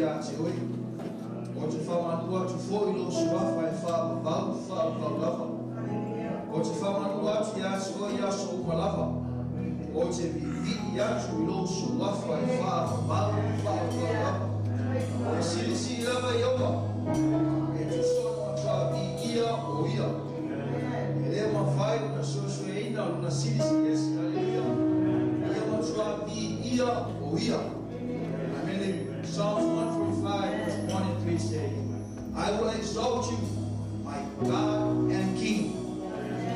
Ia te oe. Ou te faamanu atu foi i lou suafa e faavavau, faavavau lava. Ou te faamanu atu ia te oe i aso uma lava. Ou te viivii atu i lou suafa e faavavau, faavavau lava. E silisili lava Ieova, e tusa ona matuā viia o ia. E le mafai ona suesueina lona silisili ese. Aleluia. Ia matuā viia o ia. Amen. Psalms 145, verse 1 and 3 say, "I will exalt you, my God and King."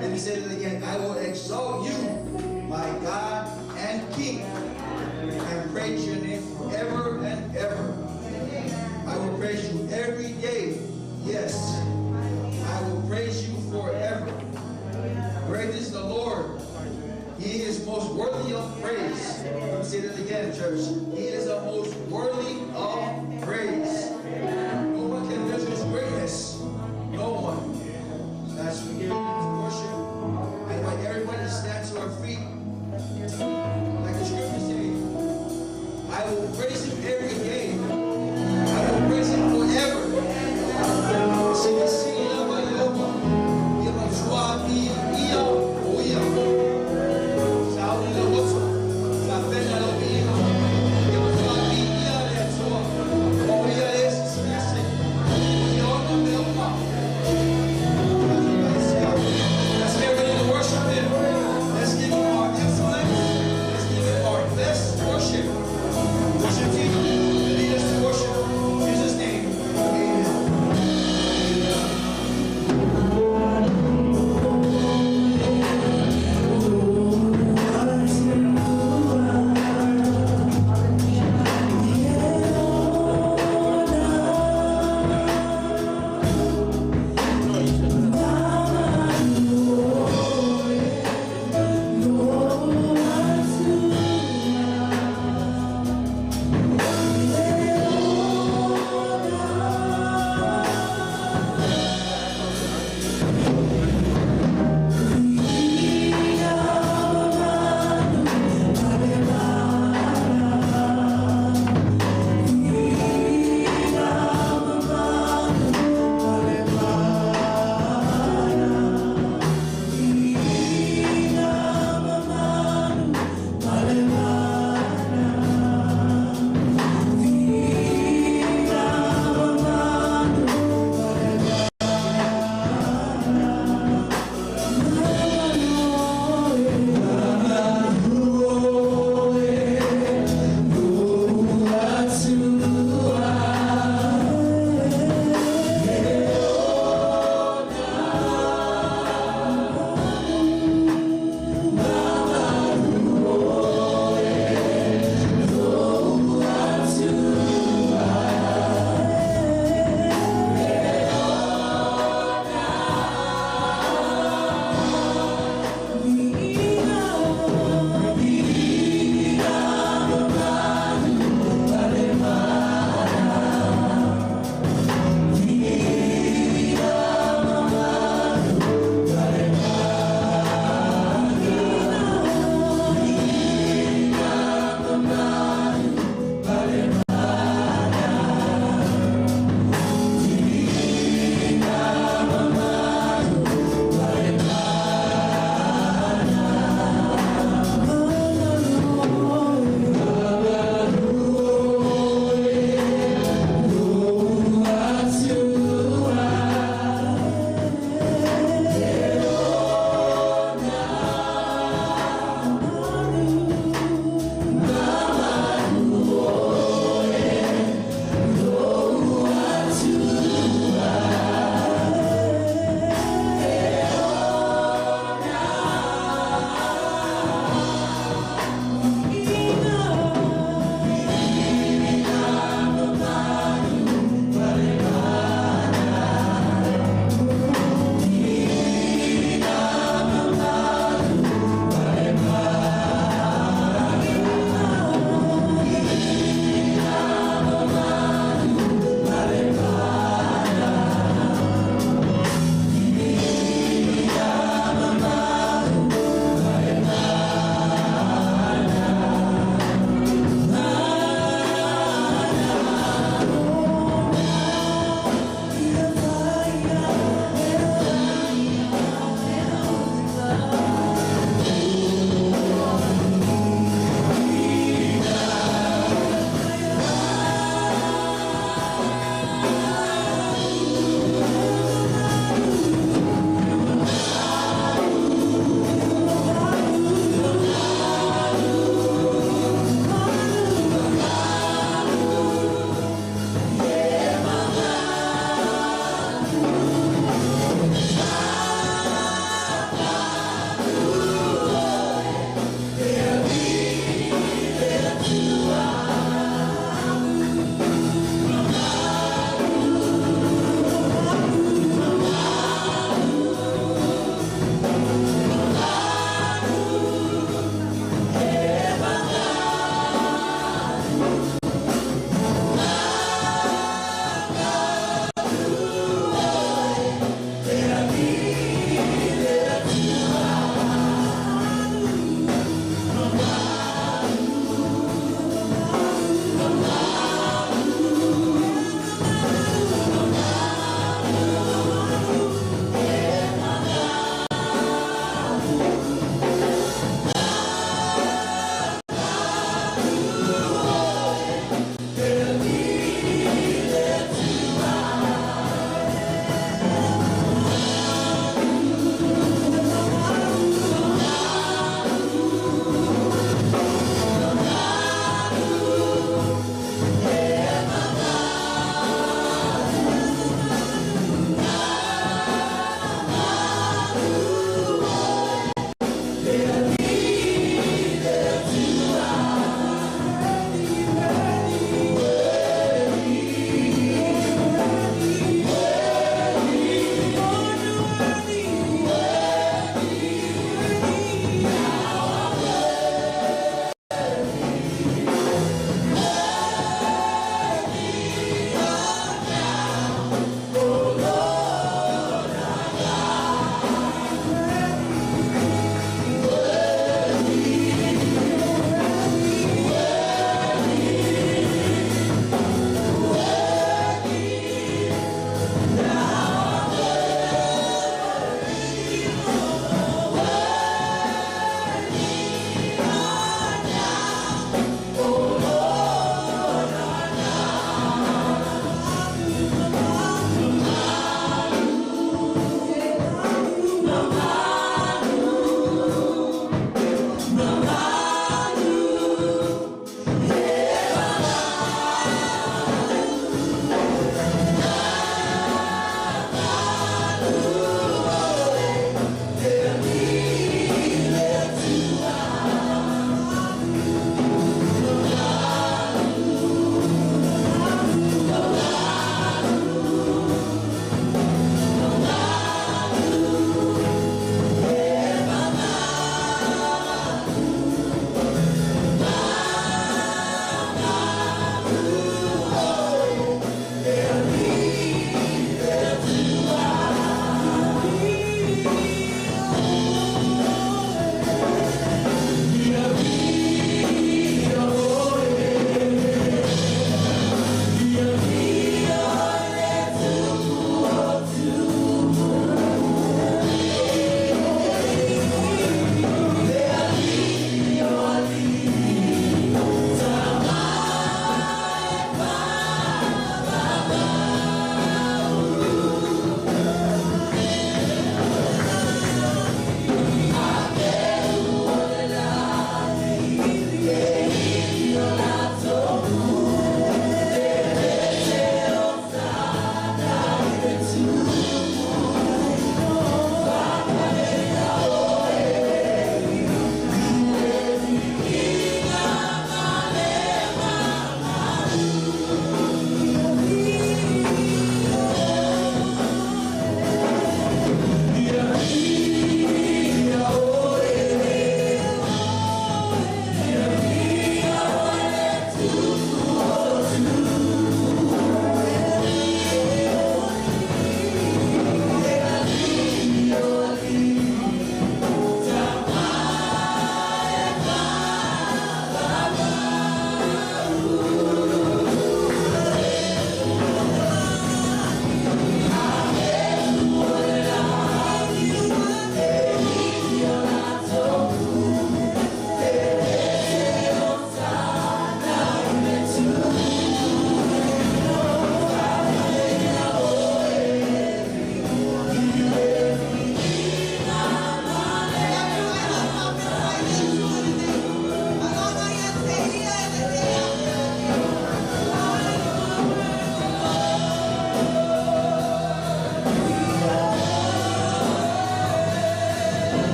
Let me say that again. "I will exalt you, my God and King, and praise your name forever and ever. I will praise you every day. Yes, I will praise you forever." Great is the Lord. He is most worthy of praise. Let me say that again, church. He is the most worthy of praise. No one can measure his greatness. No one. As we get into worship, I invite everybody to stand to our feet. Like the scripture say, "I will praise him every day. I will praise him forever." Silisili lava Ieova, ia matuā viia o ia. Sauni le loto, faapena lau viiga.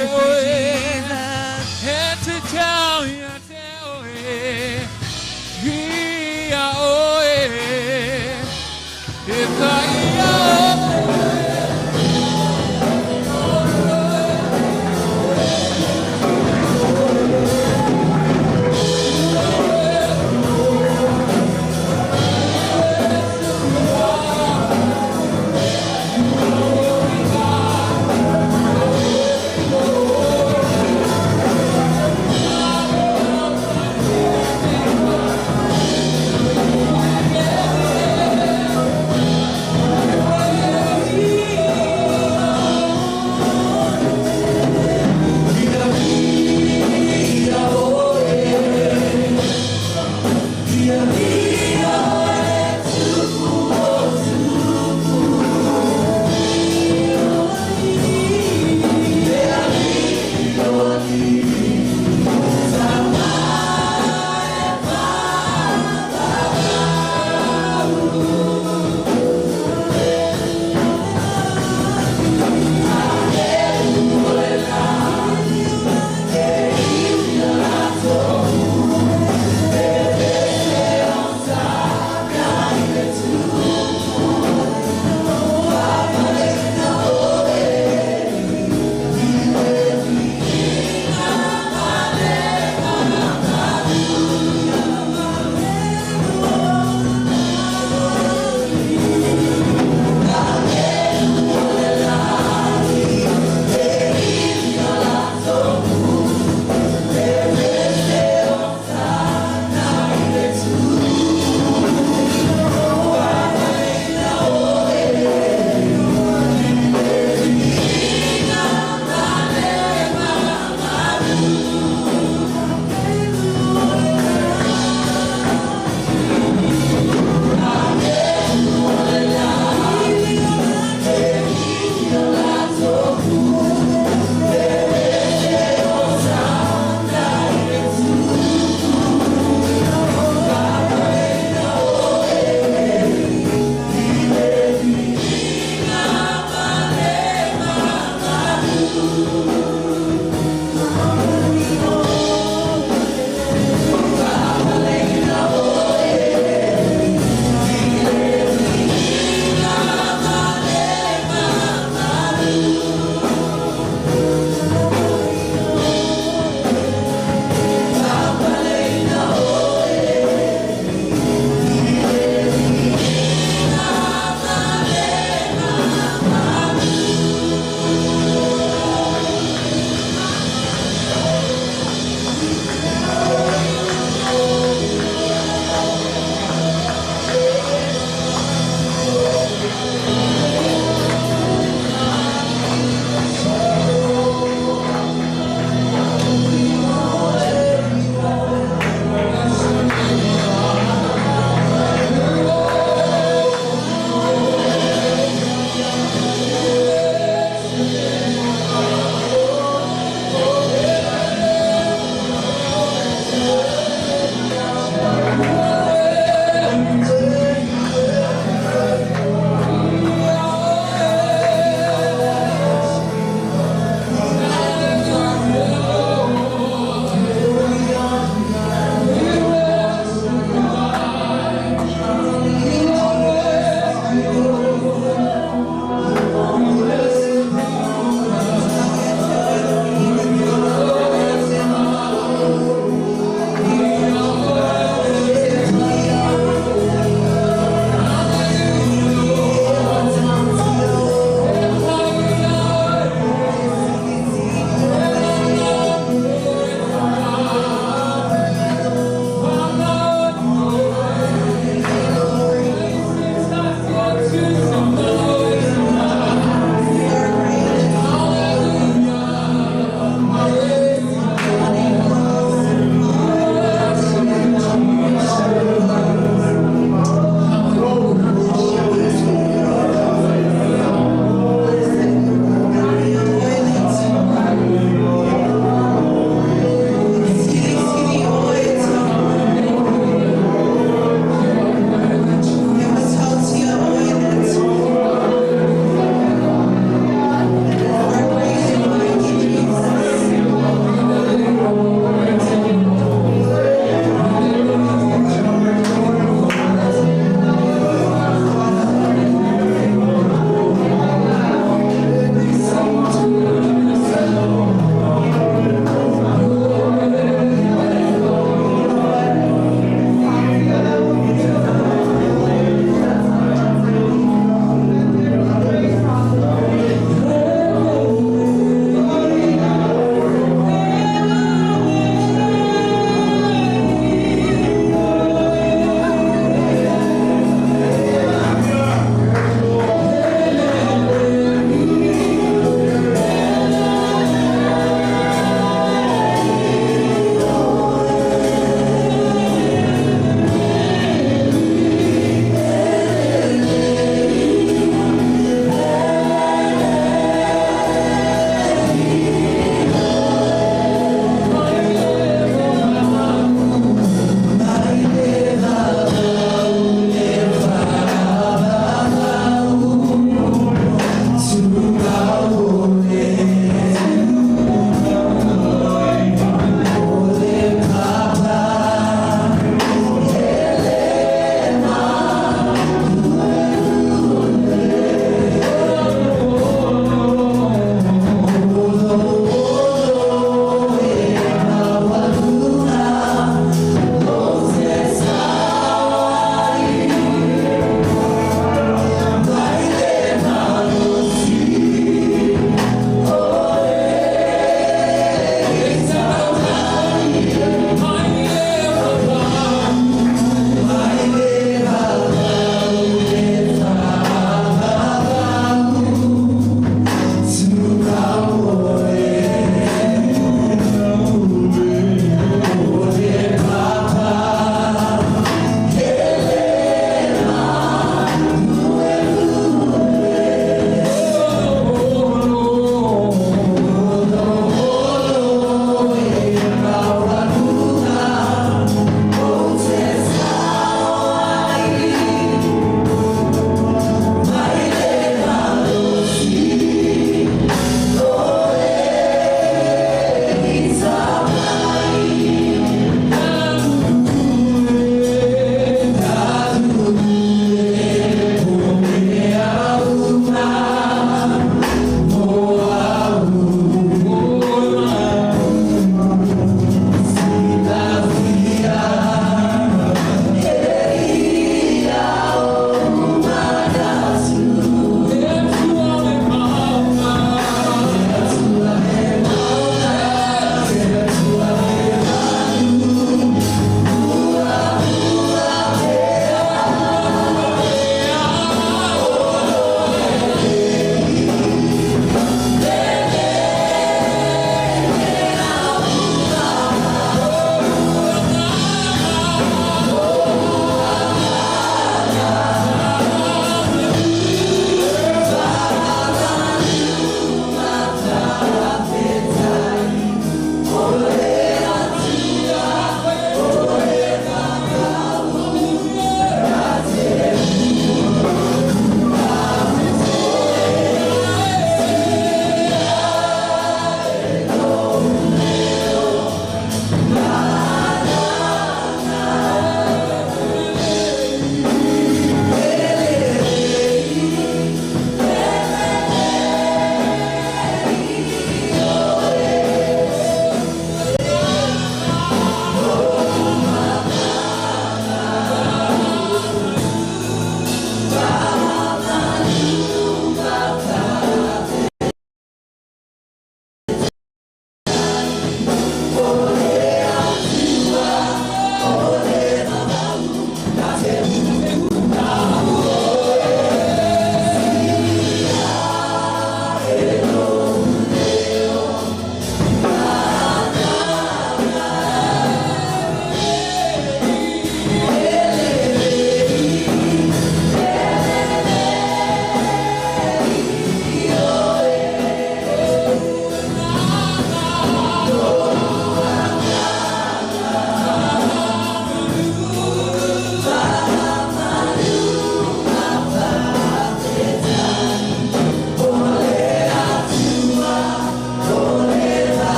worship you, Jesus. E te tau ia te oe, ia oe, e ka ia oe.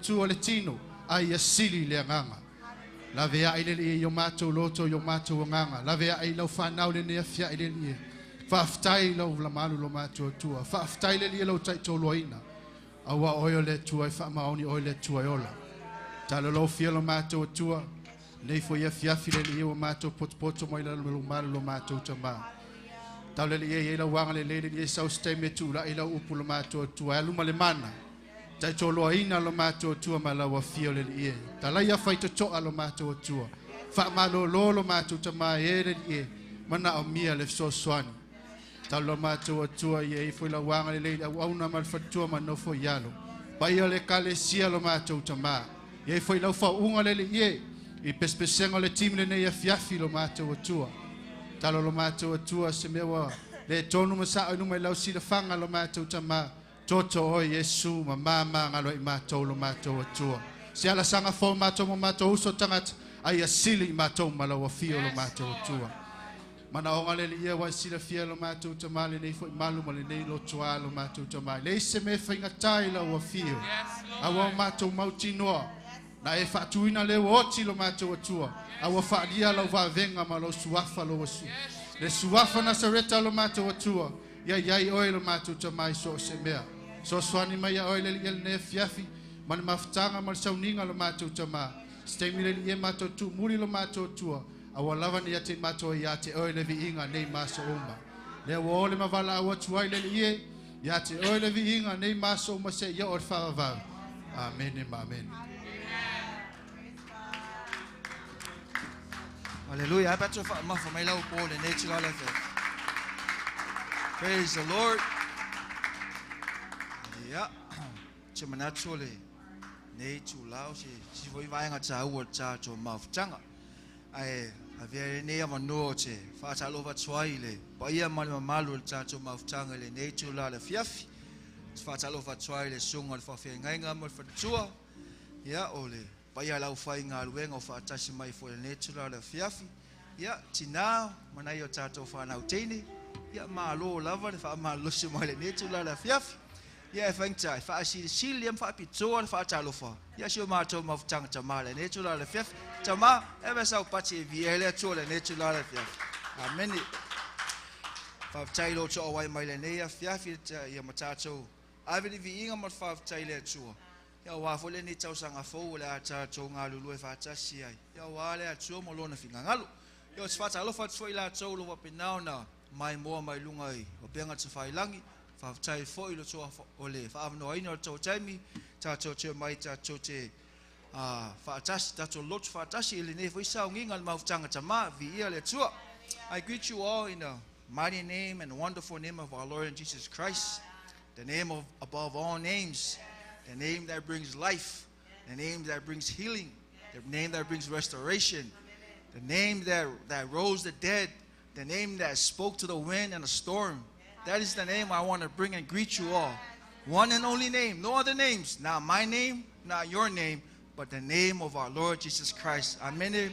Tua le tino ai asili le agaga lave ai le ia matou loto i o matou agaga lave ai lau fanau le nea fiai le ia faafetai lau lamalu lo matou tua faafetai le ia lau taitoloaina aua oe o le Atua e faamaoni oe le Atua e ola talolo fia lo matou tua nei foi ia fiafi le ia o matou potopoto mai la lo malu lo matou tama tau le ia ia lau aga le le ia sau steme tu la ila upu lo matou tua alu ma le mana taitoloaina lo matou tua ma lau afio le ie talaia faitotoa lo matou tua faamalolo lo matou tama e le ie mana o mia le fesoasoani tau lo matou tua ia ifo i lau aga lelei le auauna ma le faletua ma nofo i alo paia le ekalesia lo matou tama ia ifo i lau faauuga le ie i pesepesega o le timi lenei afiafi lo matou tua talo lo matou tua se mea ua le tonu ma sao i luma i lau silafaga lo matou tama Toto oi Yesu ma mama ngalo i matou lo matou atua. Se ala sanga fo matou ma matou uso tagata ai asili i matou ma lau afio lo matou atua. Mana onga le ia wa sila fia lo matou tamale nei foi malu ma le nei lotoa lo matou tamale. Le se me whaingatai lau afio. Aua o matou mautinoa. Na e faatuina le oti lo matou atua. Aua faalia lau vavenga ma lau suafa lo wasu. Le suafa Nasareta lo matou atua. Ia iai oe lo matou tamai so se mea. So swani mai ia oe le ia le fiafi ma le mafutaga ma le sauniga lo matou tama. Stemi le ia matou tu muri lo matou tua. Aua lava ni ate matou ia te oe le viiga nei maso uma. Le ua ole mavala au atu ai le ie ia te oe le viiga nei maso uma se ia o le faavavau. Amen ma amen. Hallelujah. Praise the Lord. Yeah. Te manatu le nei tū lao se si foi vaenga tāua tātou mafutaga. Ae avea nei avanoa o te faatalofa atu ai le paia ma le mamalu o le tātou mafutaga i lenei tū la le afiafi. Te faatalofa atu ai le susuga o le faafeagaiga ma le faletua. Ia o le paia lau faigaluega o faatasi mai foi i lenei tū la le afiafi. Ia tinā manai o tātou whanau teine. Ia malo lava le whaamalosi mai lenei tū la le afiafi. Ia e whaingta, e whaasilisili am whaapitoa le whaatalofa. Ia si o mātou mafutaga tamā lenei tū la le afiafi. Tamā, e vesa o pati e via hele atua lenei tū la le afiafi. Amene. Whaafetai lo toa wai mai lenei afiafi ia ma tātou ave le viiga ma le whaafetai le atua. Ia wā fo lenei tausaga fou o le a tātou ngā lulu e whaatasi ai. Ia wā le atua mo lona fingangalo. Ia o te whaatalofa atu foi latou lo wapenao na mai moa mai lunga i o penga te whailangi. Whaafetai foi lo toa o le whaavanoaina o le tau taimi. Tātou te mai tātou te whaatasi, tātou lotu whaatasi i lenei foi saungiga le mafutaga tamā viia le Atua. I greet you all in the mighty name and wonderful name of our Lord and Jesus Christ, the name of above all names, the name that brings life, the name that brings healing, the name that brings restoration, the name that rose the dead, the name that spoke to the wind and the storm. That is the name I want to bring and greet you all. One and only name, no other names. Not my name, not your name, but the name of our Lord Jesus Christ. Amen.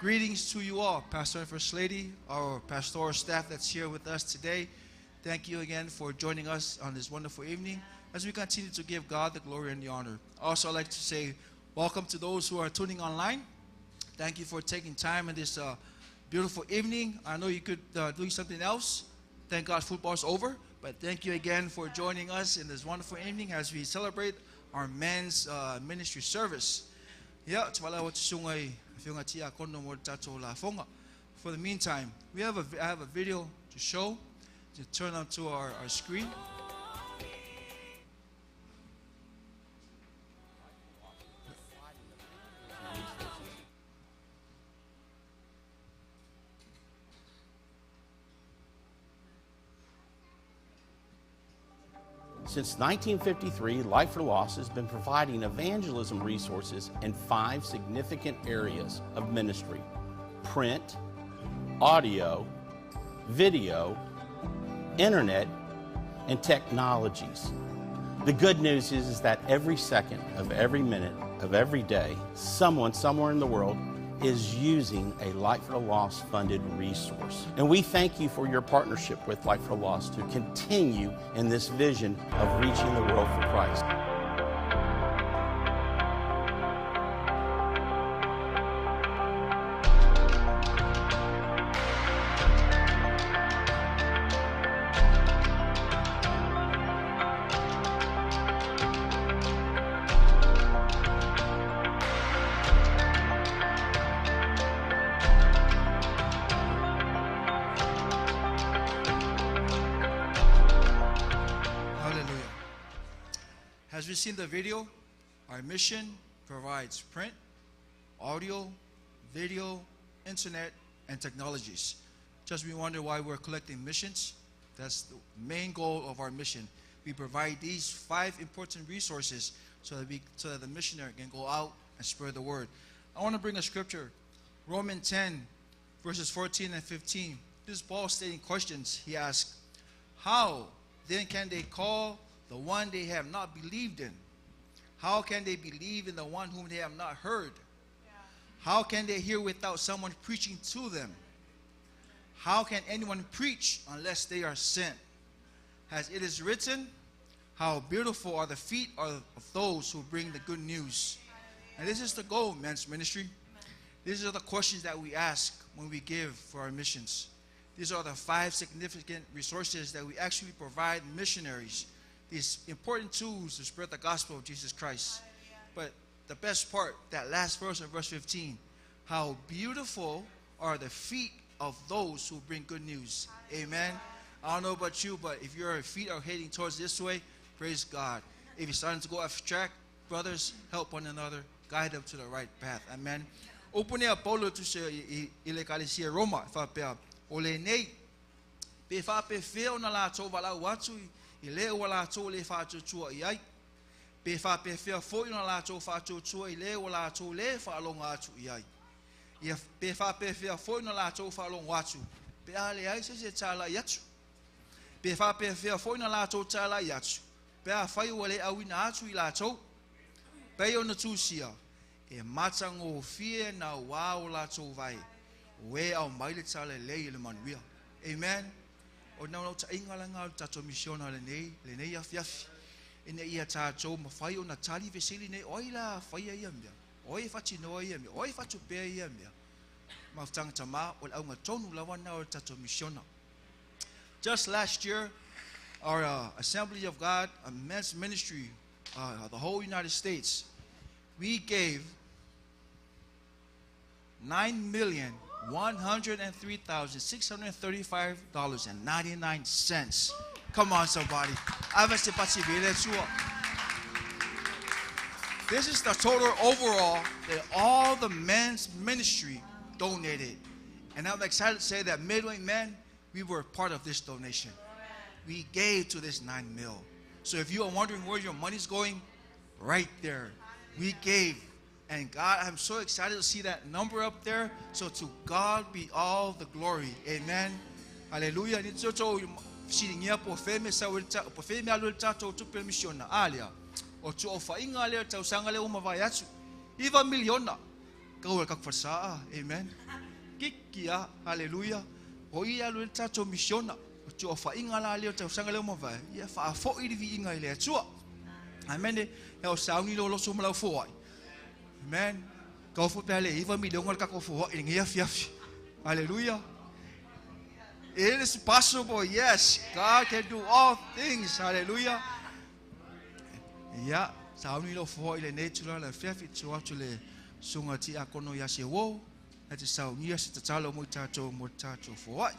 Greetings to you all, Pastor and First Lady, our pastoral staff that's here with us today. Thank you again for joining us on this wonderful evening as we continue to give God the glory and the honor. Also, I'd like to say welcome to those who are tuning online. Thank you for taking time in this beautiful evening. I know you could do something else. Thank God football's over. But thank you again for joining us in this wonderful evening as we celebrate our men's ministry service. Ia, te wala o te sunga i whiunga tia kono mo tātou la fonga. For the meantime, I have a video to show, to turn onto our screen. Since 1953, Life for Lost has been providing evangelism resources in 5 significant areas of ministry: print, audio, video, internet, and technologies. The good news is that every second of every minute of every day, someone somewhere in the world is using a Light for the Lost funded resource. And we thank you for your partnership with Light for the Lost to continue in this vision of reaching the world for Christ. Seen the video, our mission provides print, audio, video, internet, and technologies. Just we wonder why we're collecting missions. That's the main goal of our mission. We provide these 5 important resources so that the missionary can go out and spread the word. I want to bring a scripture, Romans 10, verses 14 and 15. This is Paul stating questions. He asks, how then can they call the one they have not believed in? How can they believe in the one whom they have not heard? Yeah. How can they hear without someone preaching to them? How can anyone preach unless they are sent? As it is written, how beautiful are the feet of those who bring the good news. And this is the goal, men's ministry. These are the questions that we ask when we give for our missions. These are the 5 significant resources that we actually provide missionaries. These important tools to spread the gospel of Jesus Christ. But the best part, that last verse of verse 15, how beautiful are the feet of those who bring good news. Amen. I don't know about you, but if your feet are heading towards this way, praise God. If you're starting to go off track, brothers, help one another, guide them to the right path. Amen. Opune Apollo tu se i le kalesia Roma, whapea, o le nei, pe whape wheo na la tō walau atu i le ua lātou le whaatutua i ai. Pe whapewhea foi na lātou whaatutua i le ua lātou le whaalonga atu i ai. Ia pe whapewhea foi na lātou whaalonga atu. Pe a le ai se se tāla i atu. Pe whapewhea foi na lātou tāla i atu. Pe a whai ua le awina atu i lātou. Pe o na tūsia. E matango fie na wā o lātou vai. Ue au mai le tāla lei i le manuia. Amen. O nau ta inga langa o tātou misiona le nei afiafi. Ina ia tātou mawhai o na tali veseli nei, oi la whaia ia mea, oi whatinoa ia mea, oi whatupea ia mea. Mawhtanga mā, o le aunga tonu lawana o tātou misiona. Just last year, our Assembly of God, a men's ministry, the whole United States, we gave $9,103,635.99. Come on, somebody. This is the total overall that all the men's ministry donated. And I'm excited to say that Midway Men, we were part of this donation. We gave to this 9 mil. So if you are wondering where your money's going, right there. We gave. And God, I'm so excited to see that number up there. So to God be all the glory. Amen. Hallelujah. Amen. Hallelujah. Amen. Amen. Hallelujah. It is possible. Yes, God can do all things. Hallelujah. Yeah. Sunga ti akono ia se wo, na te saunia se tatalo mo i tātou mo tātou foai.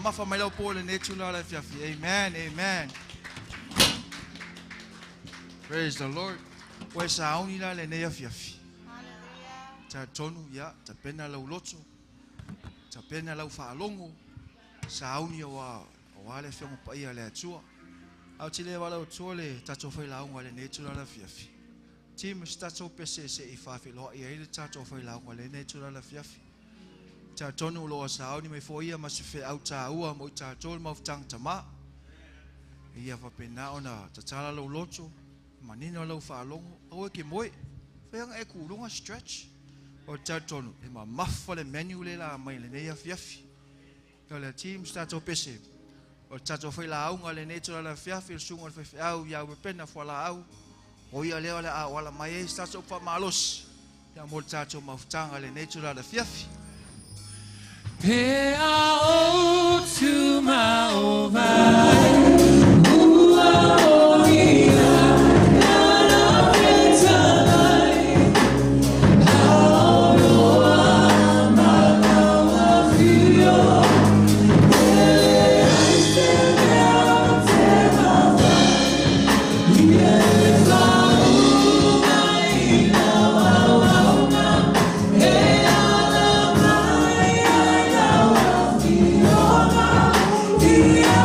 Mafa mai lau po le ne tula la fiafi. Amen, amen. Praise the Lord. Oe sauni la le ne fiafi. Ta tonu ya, ta pena lau loto, ta pena lau whaalongo, sauni o le fiongo paia le atua. Au tile wala o tua le tatou whai launga le ne tula la fiafi. Ti mas tatou pese se i whawhi loa ia i le tatou whai launga le ne tula la fiafi. Ta tonu loa sauni mai foia ma se fe au tāua mo i tātou le maufutanga tamā. Ia whapena ona tatala lau loto, manino lau whaalongo, au e ke moe, whaanga e kūlunga stretch. O tā tonu, e ma mafa le menu le la mai le nei afiafi. Ia le team tātou pese, o tātou whai la aunga le nei tula la fiafi, le sunga le whai au, ia ue pena fua la au. O ia leo le au ala mai e tātou wha malosi. Ia mo le tātou maufutanga le nei tula la fiafi. Pe a o tu ma o vai, ua o ia, nana peta mai, a o loa ma laua fio, ele ai te mea te mawai, ia e whaunga i la wauaunga, e ala mai ai laua fioga, ia.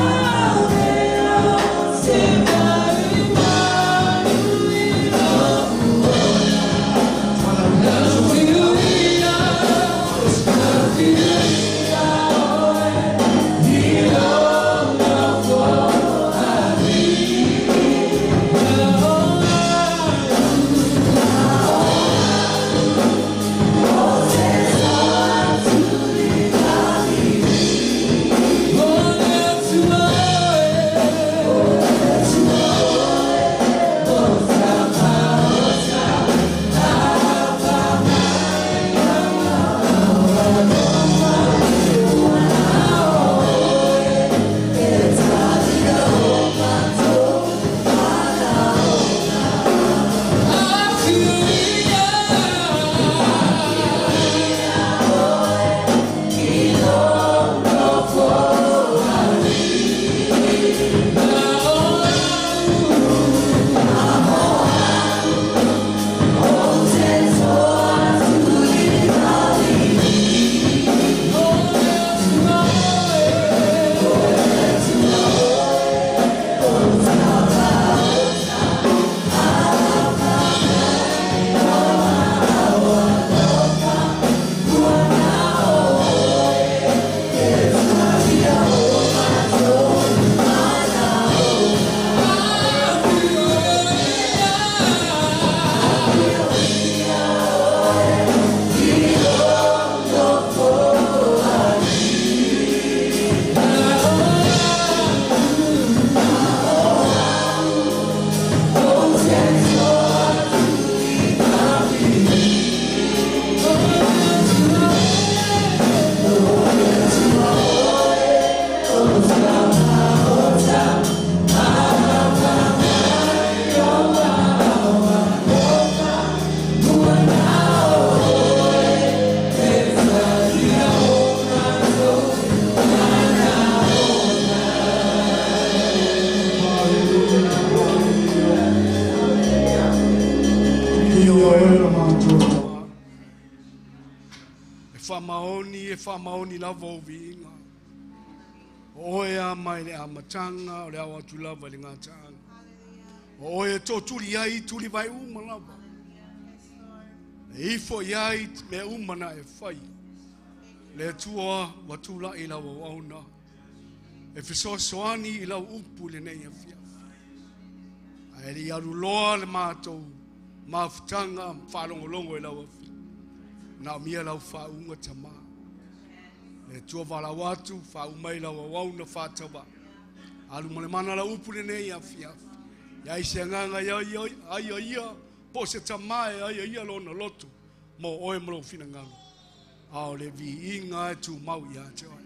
faamaoni e faamaoni lava o viiga. O oe a mai le amatanga o le ao atu lava i le gataaga. O oe e tōtuli ai tuli vai uma lava. E ifo i ai mea uma na e fai. Le Atua ua tula'i lau auauna. E fesoasoani i lau upu lenei afiafi. Ae le i aluloa le matou mafutaga faalogologo i lau afi. Manaomia lau faauuga tamā. Le Atua valaau atu, faauu mai lau auauna faatauvaa. Alu ma le mana lau upu lenei afiafi. Ia ai se agaga ia ia ia po o se tamā e aia ia lona loto mo oe ma lou finagalo. A o le viiga e tumau ia te oe.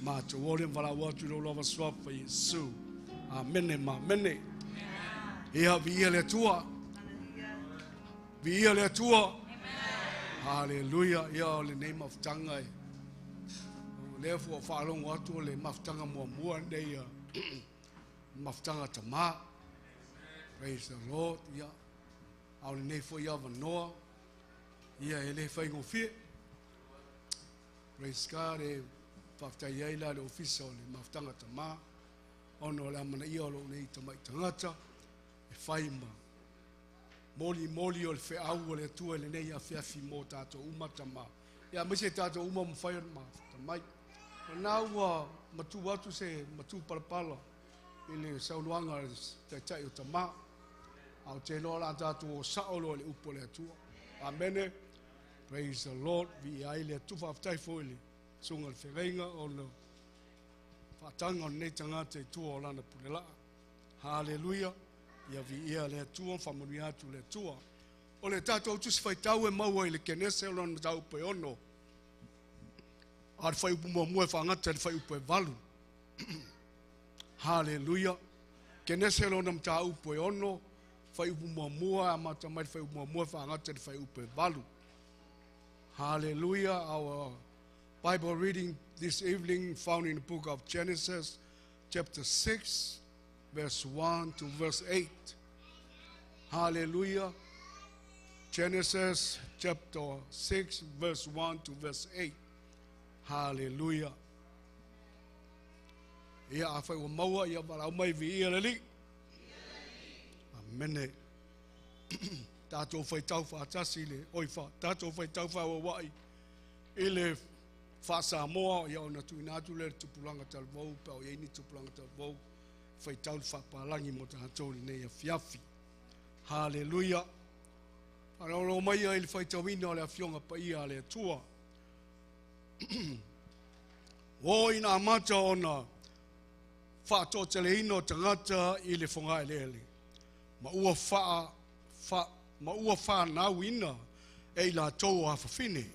Matou ole valaau atu i lou lava suafa Iesu. Amene ma amene. Ia viia le Atua. Viia le Atua. Haleluia. Ia o lenei mafutaga e o lea fua faalogo atu o le mafutaga muamua nei ia mafutaga tamā. Praise the Lord. Ia a o lenei foi avanoa ia e le faigofie. Praise God. E faafetai ai la le ofisa o le mafutaga tamā ona o le amanaia o lou nei tama'i tagata e fai ma moli moli o le feau o le Atua i lenei afiafi mo tatou uma tamā. Ia aemaise tatou uma mafai ona mafuta mai. O lena ua matu atu se matu palapala i le saunoaga a le taitai o tamā. A o te iloa o le a tatou o sao loa i le upu a le Atua. Amene. Praise the Lord. Viia ai le Atua. Faafetai foi i le susuga i le feagaiga ona faataga o lenei tagata i tua o lana pulelaa. Haleluia. Ia viia le Atua, faamanuia atu le Atua. O le tatou tusi faitau e maua i le Kenese o lona mataupu e 6. A o le fuaiupu muamua e faagata i le fuaiupu e 8. Haleluia. Kenese lona mataupu e 6, fuaiupu muamua e amata mai le fuaiupu muamua e faagata i le fuaiupu e 8. Hallelujah. Our Bible reading this evening found in the book of Genesis, chapter 6, verse 1 to verse 8. Hallelujah. Genesis chapter 6, verse 1 to verse 8. Hallelujah. Ia afai ua maua ia valaau mai viia le Alii. Amene. Tatou faitau faatasi le oi fa tatou faitau faauauai i le faa-Samoa ia ona tuuina atu lea i le tupulaga talavou pe a o i ai ni tupulaga talavou faitau le faapalagi mo tatou i lenei afiafi. Haleluia. Faalogologo mai i le faitauina o le Afioga Paia a le Atua. O ina amata ona faatoateleina o tagata i le fogaeleele, ma ua faa, fa, ma ua fanauina e i latou o afafine.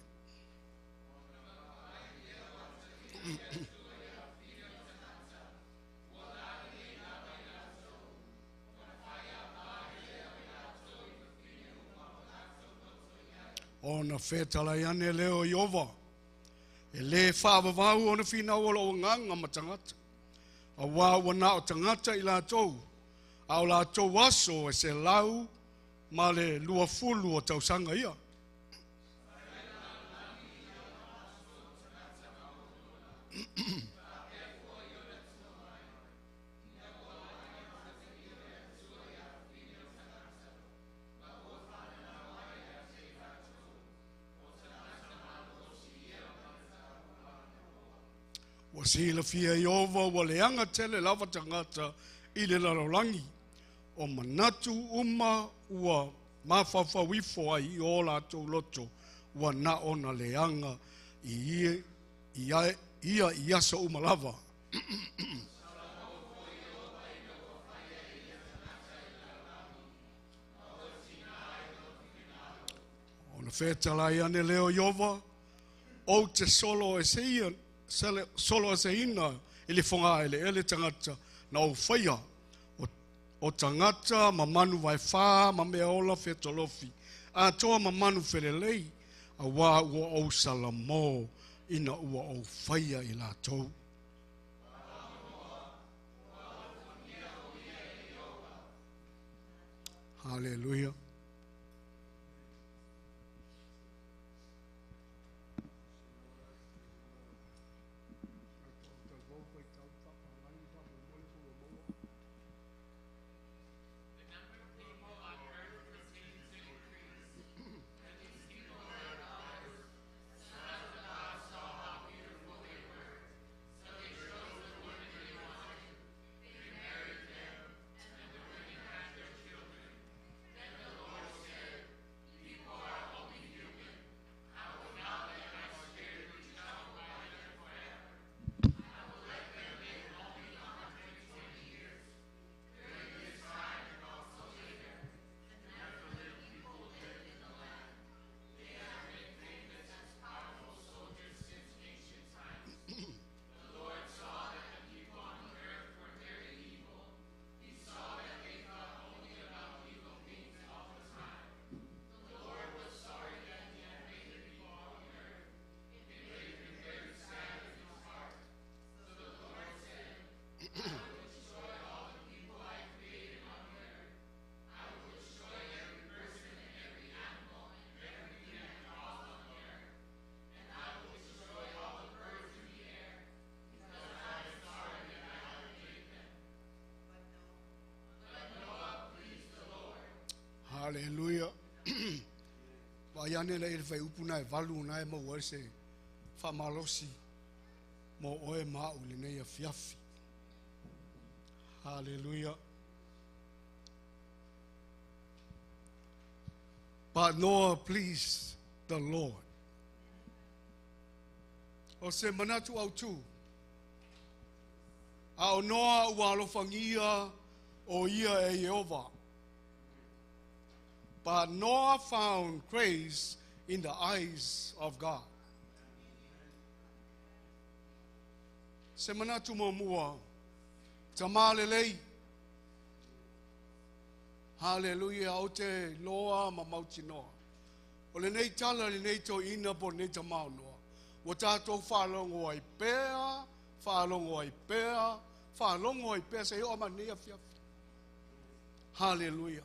Ona fetalai ane lea o Ieova, e lē faavavau ona finau o lou agaga ma tagata, auā ua na o tagata i latou, a o latou aso e 120 o tausaga ia. Ua silafia e Ieova ua leaga tele lava tagata i le lalolagi, o manatu uma ua mafaufau ifo ai i o latou loto, ua na ona leaga i ia, ia i aso uma lava. Ona fetalai ane lea o Ieova, ou te solo ese ia, solo eseina i le fogaeleele tagata na ou faia, o tagata ma manu vaefā ma mea ola featolofi, atoa ma manu felelei, auā ua ou salamō ina ua ou faia i latou. Haleluia. Hallelujah. Vaiane le ile upu na e valu na e maua se whamalosi mo oe ma'u le nei afiafi. Hallelujah. But Noah pleased the Lord. O se manatu au tū. A o Noa ua alofangia o ia e Iehova. But Noah found grace in the eyes of God. Se manatu mua, tamale lei. Hallelujah, o te loa ma mauti noa. O le nei tala, le nei tō ina po nei tamau noa. Ua tātou whaalongo ai pēa, whaalongo ai pēa, whaalongo ai pēa, se o ama nei afiafi. Hallelujah.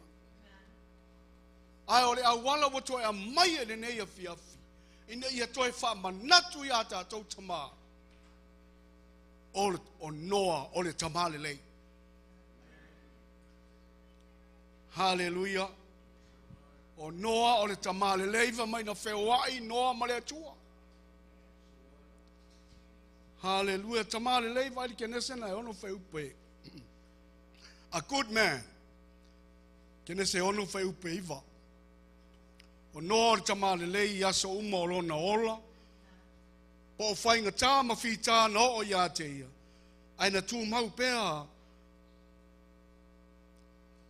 Ai o le awala ua toe a mai e le nei afiafi. Ina ia toe whaamanatu i a tātou tamā. O Noa, o le tamā lelei. Hallelujah. O Noa, o le tamā lelei, wa mai na wheoai, Noa ma le atua. Hallelujah. Tamā lelei, vai li kenese na e ono wheupe. A good man. Kenese ono wheupe iwa. O Noa o le tamā lelei i aso uma o lona ola. Po o whainga tā ma whita na o ia te ia. Ai na tū mau pēa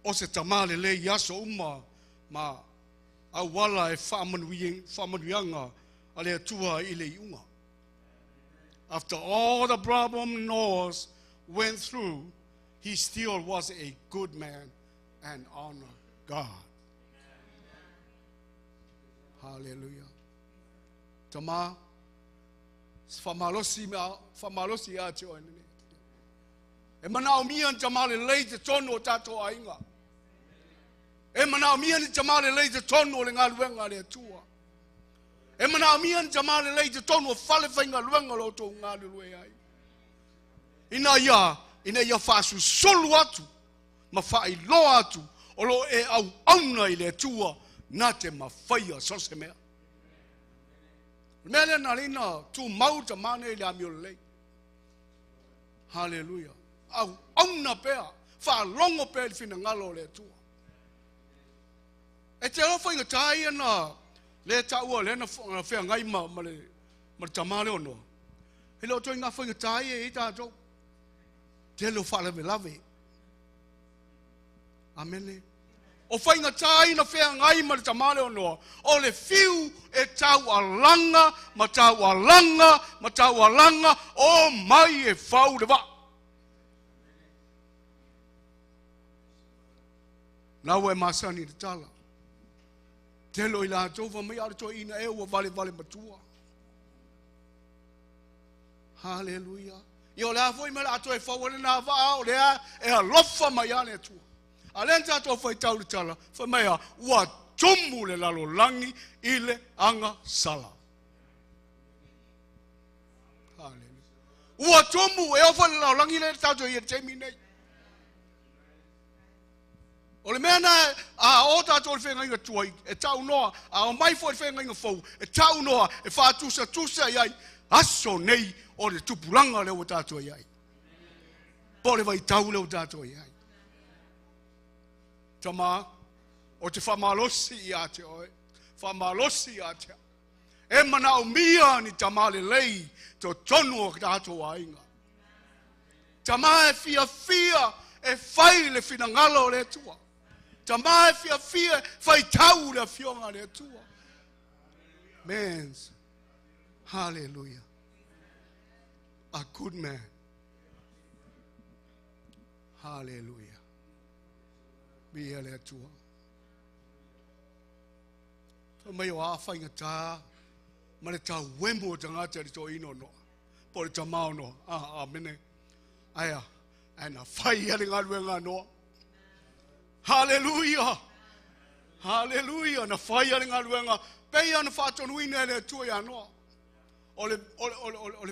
o se tamā lelei i aso uma ma awala e whaamanuianga a le atua i le iunga. After all the problem Noah went through, he still was a good man and honor God. Hallelujah. Tama, whamalosi a te oe nene. E manao mia ni tamale lei te tono o tātou ainga. E manao mia ni tamale lei te tono o le ngā le atua. E manao mia ni tamale lei te tono o whale whainga luenga lo tō ngā lue ai. Ina ia whaasusulu atu, ma whaailoa atu, o lo e au auna i le atua, nā te mawhaia so se mea. Mea lea nā leina tū mau ta mane i le amio lei. Hallelujah. Au auna pea, whaalongo pea i whina ngalo o le atua. E te alofa inga tāia na le tāua le na whea ngai ma le tamale o noa. He leo toi ngā whainga tāia e tātou. Te leo whaalave lave. Amene. O whainga tāi na whea ngai ma le tamale o noa. O le whiu e tau alanga, ma tau alanga, ma tau alanga, o mai e whau le wa. Nau e masani te tala. Te lo i la tōwa mai ara tō ina e ua vale vale matua. Hallelujah. I o le a foi mele ato e whauare nā waa o lea e alofa mai ane atua. A lea tātou whai tau le tala, whai mai a ua tumu le lalo langi i le anga sala. Hallelujah. Ua tumu e ofa le lalo langi le tātou i e te nei. O le mea na a o tātou le whenga inga tuai, e tau noa, a o mai fo le whenga inga fau, e tau noa, e whātusa tusa i ai, aso nei o le tupuranga le o tātou i ai. Po le vai tau le o tātou i ai. Tama, o te whamalosi i a te oe, whamalosi i a te. E mana o mia ni tamale lei, tō tonu o tātou ainga. Tama e fia fia, e whai le whina ngalo o le atua. Tama e fia fia, whai tau le fionga le atua. Mans, hallelujah. A good man. Hallelujah. Bia le atua. Mai o a whainga tā, ma le tā wemu o tangata le tō ino noa. Po le tamao noa. Ah, amene. Aia, ana whai a le ngā noa. Hallelujah. Hallelujah. Na whai a le ngā luenga. Pei ana whaatonuina le atua ia noa. O le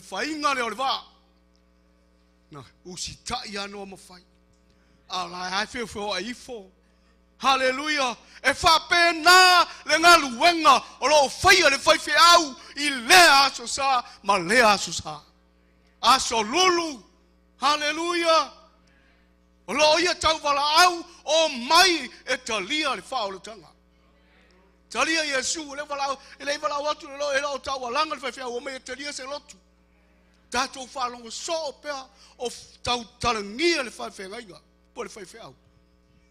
whainga le o le vā. Na usitai a noa ma whai. A lai ai whio whio a ifo. Haleluia. E faapena le galuega o loo faia le faifeau i lea aso sa ma lea aso sa. Aso lulu. Haleluia. O loo ia tauvalaau o mai e talia le faaolataga. Talia Iesu le valaau e le valaau atu le lo e lo taualaga le faifeau o mai e talia se lotu. Tatou faalogo soo pea o tautalagia le faafeagaiga po le faifeau.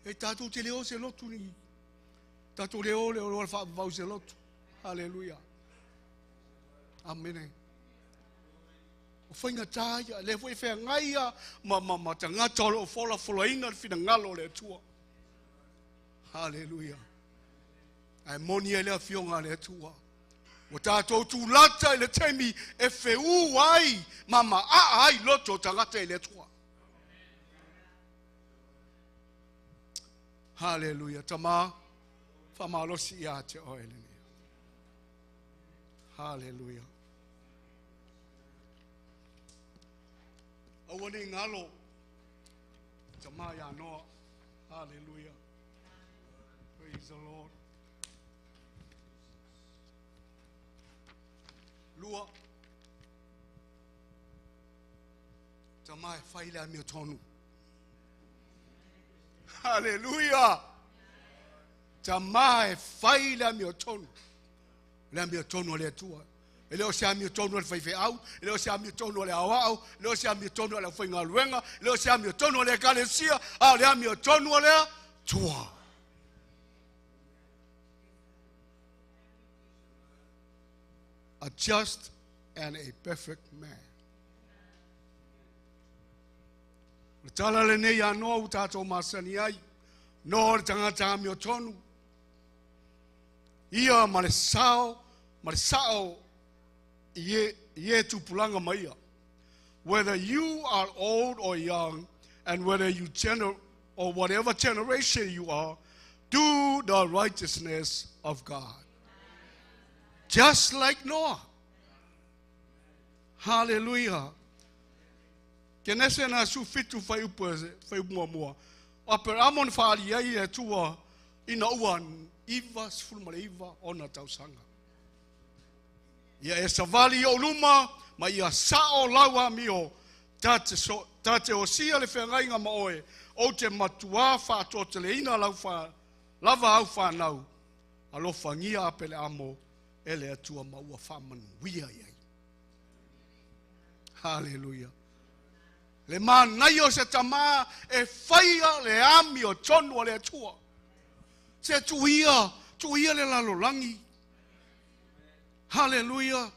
E tatou te le o se lotu ni. Tatou le o le o le faavavau se lotu. Haleluia. Amene. O whainga tāia, le fo i whangaia, ma tangata o loo fola folaina le finagalo o le Atua. Haleluia. Ae moni ai le afioga a le Atua. Ua tātou tūlata i le taimi e feū ai ma maa ai loto o tagata i le Atua. Haleluia. Tama, whamalosi ia te oe lenei. Haleluia. Aua nei ngalo. Tama ia noa. Haleluia. Praise the Lord. Lua. Tama e whai le amio tonu. Haleluia. Tama e whai le amio tonu. Le amio tonu o le Atua. E le o se amio tonu o le faifeau, e le o se amio tonu o le aoao, e le o se amio tonu o le aufaigaluega, e le o se amio tonu o le ekalesia, a o le amio tonu o le Atua. A just and a perfect man. Le tala lenei anoa u tātou masani ai, no le tangata amio tonu. Ia ma le sao, ma le sao i e tupulaga mai ia. Whether you are old or young, and whether you or whatever generation you are, do the righteousness of God. Just like Noah. Hallelujah. Kenese na su fitu whai upu whai mua mua. A per amon whaali ai e tua ina ua iwa sefulu ma le iva ona tausaga. Ia e savali o luma ma ia sao lau amio ta te osia le whangaiga ma oe o te matua whaatoteleina lau wha, lava au whanau alofagia a pele amo e le Atua ma ua faamanuia i ai. Haleluia. Le manaia o se tamā e faia le ami o tonu o le Atua. Se tuia, tuia le lalolagi. Haleluia.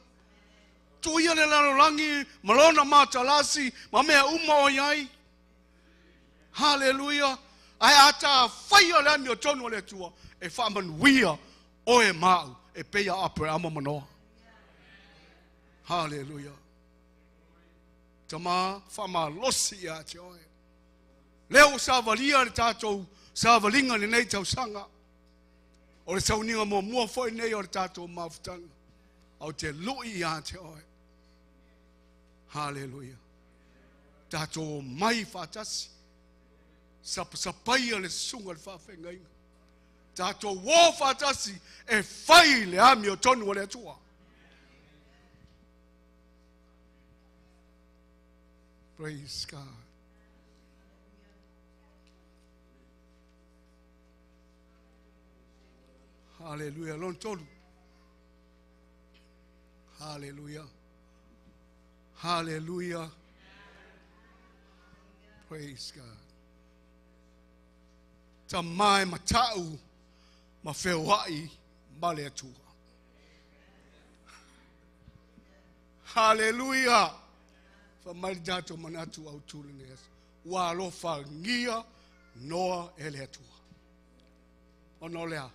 Tuia le lalolagi ma lona matalasi ma mea uma o iai. Haleluia. Ae ata faia le ami o tonu o le Atua e faamanuia oe mau e peia Aperama ma Noa. Haleluia. Tama whamalosi ia te oe. Leo savalia le tātou savalinga le nei tausaga. O le sauniga muamua foi nei o le tātou mafutaga. Au te lui ia te oe. Haleluia. Tātou mai whātasi. Sapasapaia le sunga le whaawhengainga. Tātou o whātasi e whai le ami o tonu o le Atua. Praise God. Hallelujah. Lon tolu. Hallelujah. Hallelujah. Praise God. Ta mai matau ma feoai ma le Atua. Hallelujah. Fa mai le tatou manatu au tuli nei aso. Ua alofagia Noa e le Atua. Ona o lea,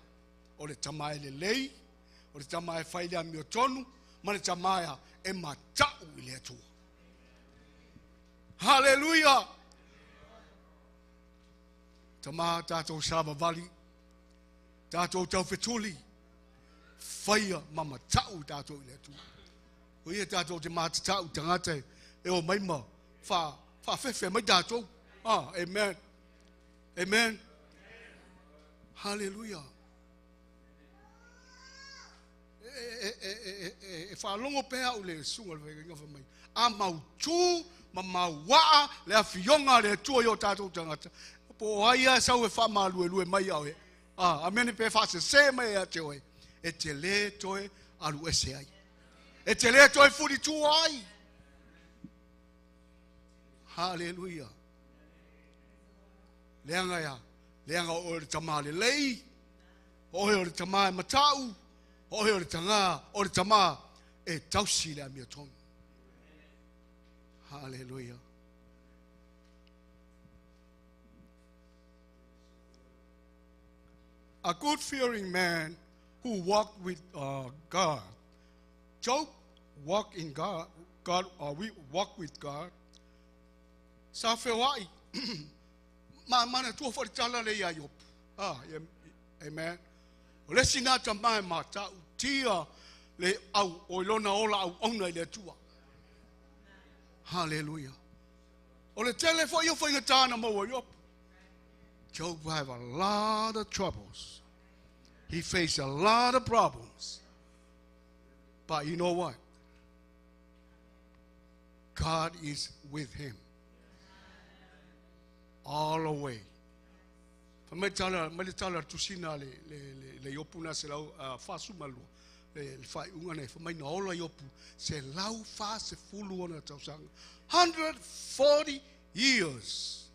o le tama e lelei, o le tama e fai le amio tonu, ma le tama e matau i le Atua. Hallelujah. Tama tātou savavali, tātou taufetuli, whaia ma matau tātou i le Atua. O ia tātou te mātatau tangata e o mai ma whaawhewhe mai tātou. Ah, amen. Amen. Hallelujah. E whaalongo pea au le sunga le whainga whamai. A mautū ma mauaa le afionga le atua i o tātou tangata. Po o aia sau e wha lue mai au e. A mene pe wha se se mai a te oe. E te le toe alu ese ai. E te le toe furi tu ai. Hallelujah. Leanga ia. Leanga o le tama le lei. O le tama e matau. O le tanga, o le tama e tausi le amia tonu. Hallelujah. A good-fearing man who walked with God. Job walked in God. God, we walk with God. Sa whewai. Ma mana tua wharitala le ia Job. Ah, amen. O le sina ta mai mata tia le au o ilona ola au ona i le atua. Hallelujah. O le tele fo iyo whainga tāna maua Job. Job have a lot of troubles. He faced a lot of problems. But you know what? God is with him. All the way. Mai tala tusina le iopu na se lau whasu malua. Le whai unga nei, mai na ola iopu. Se lau wha se fulu ona tausanga. 140 years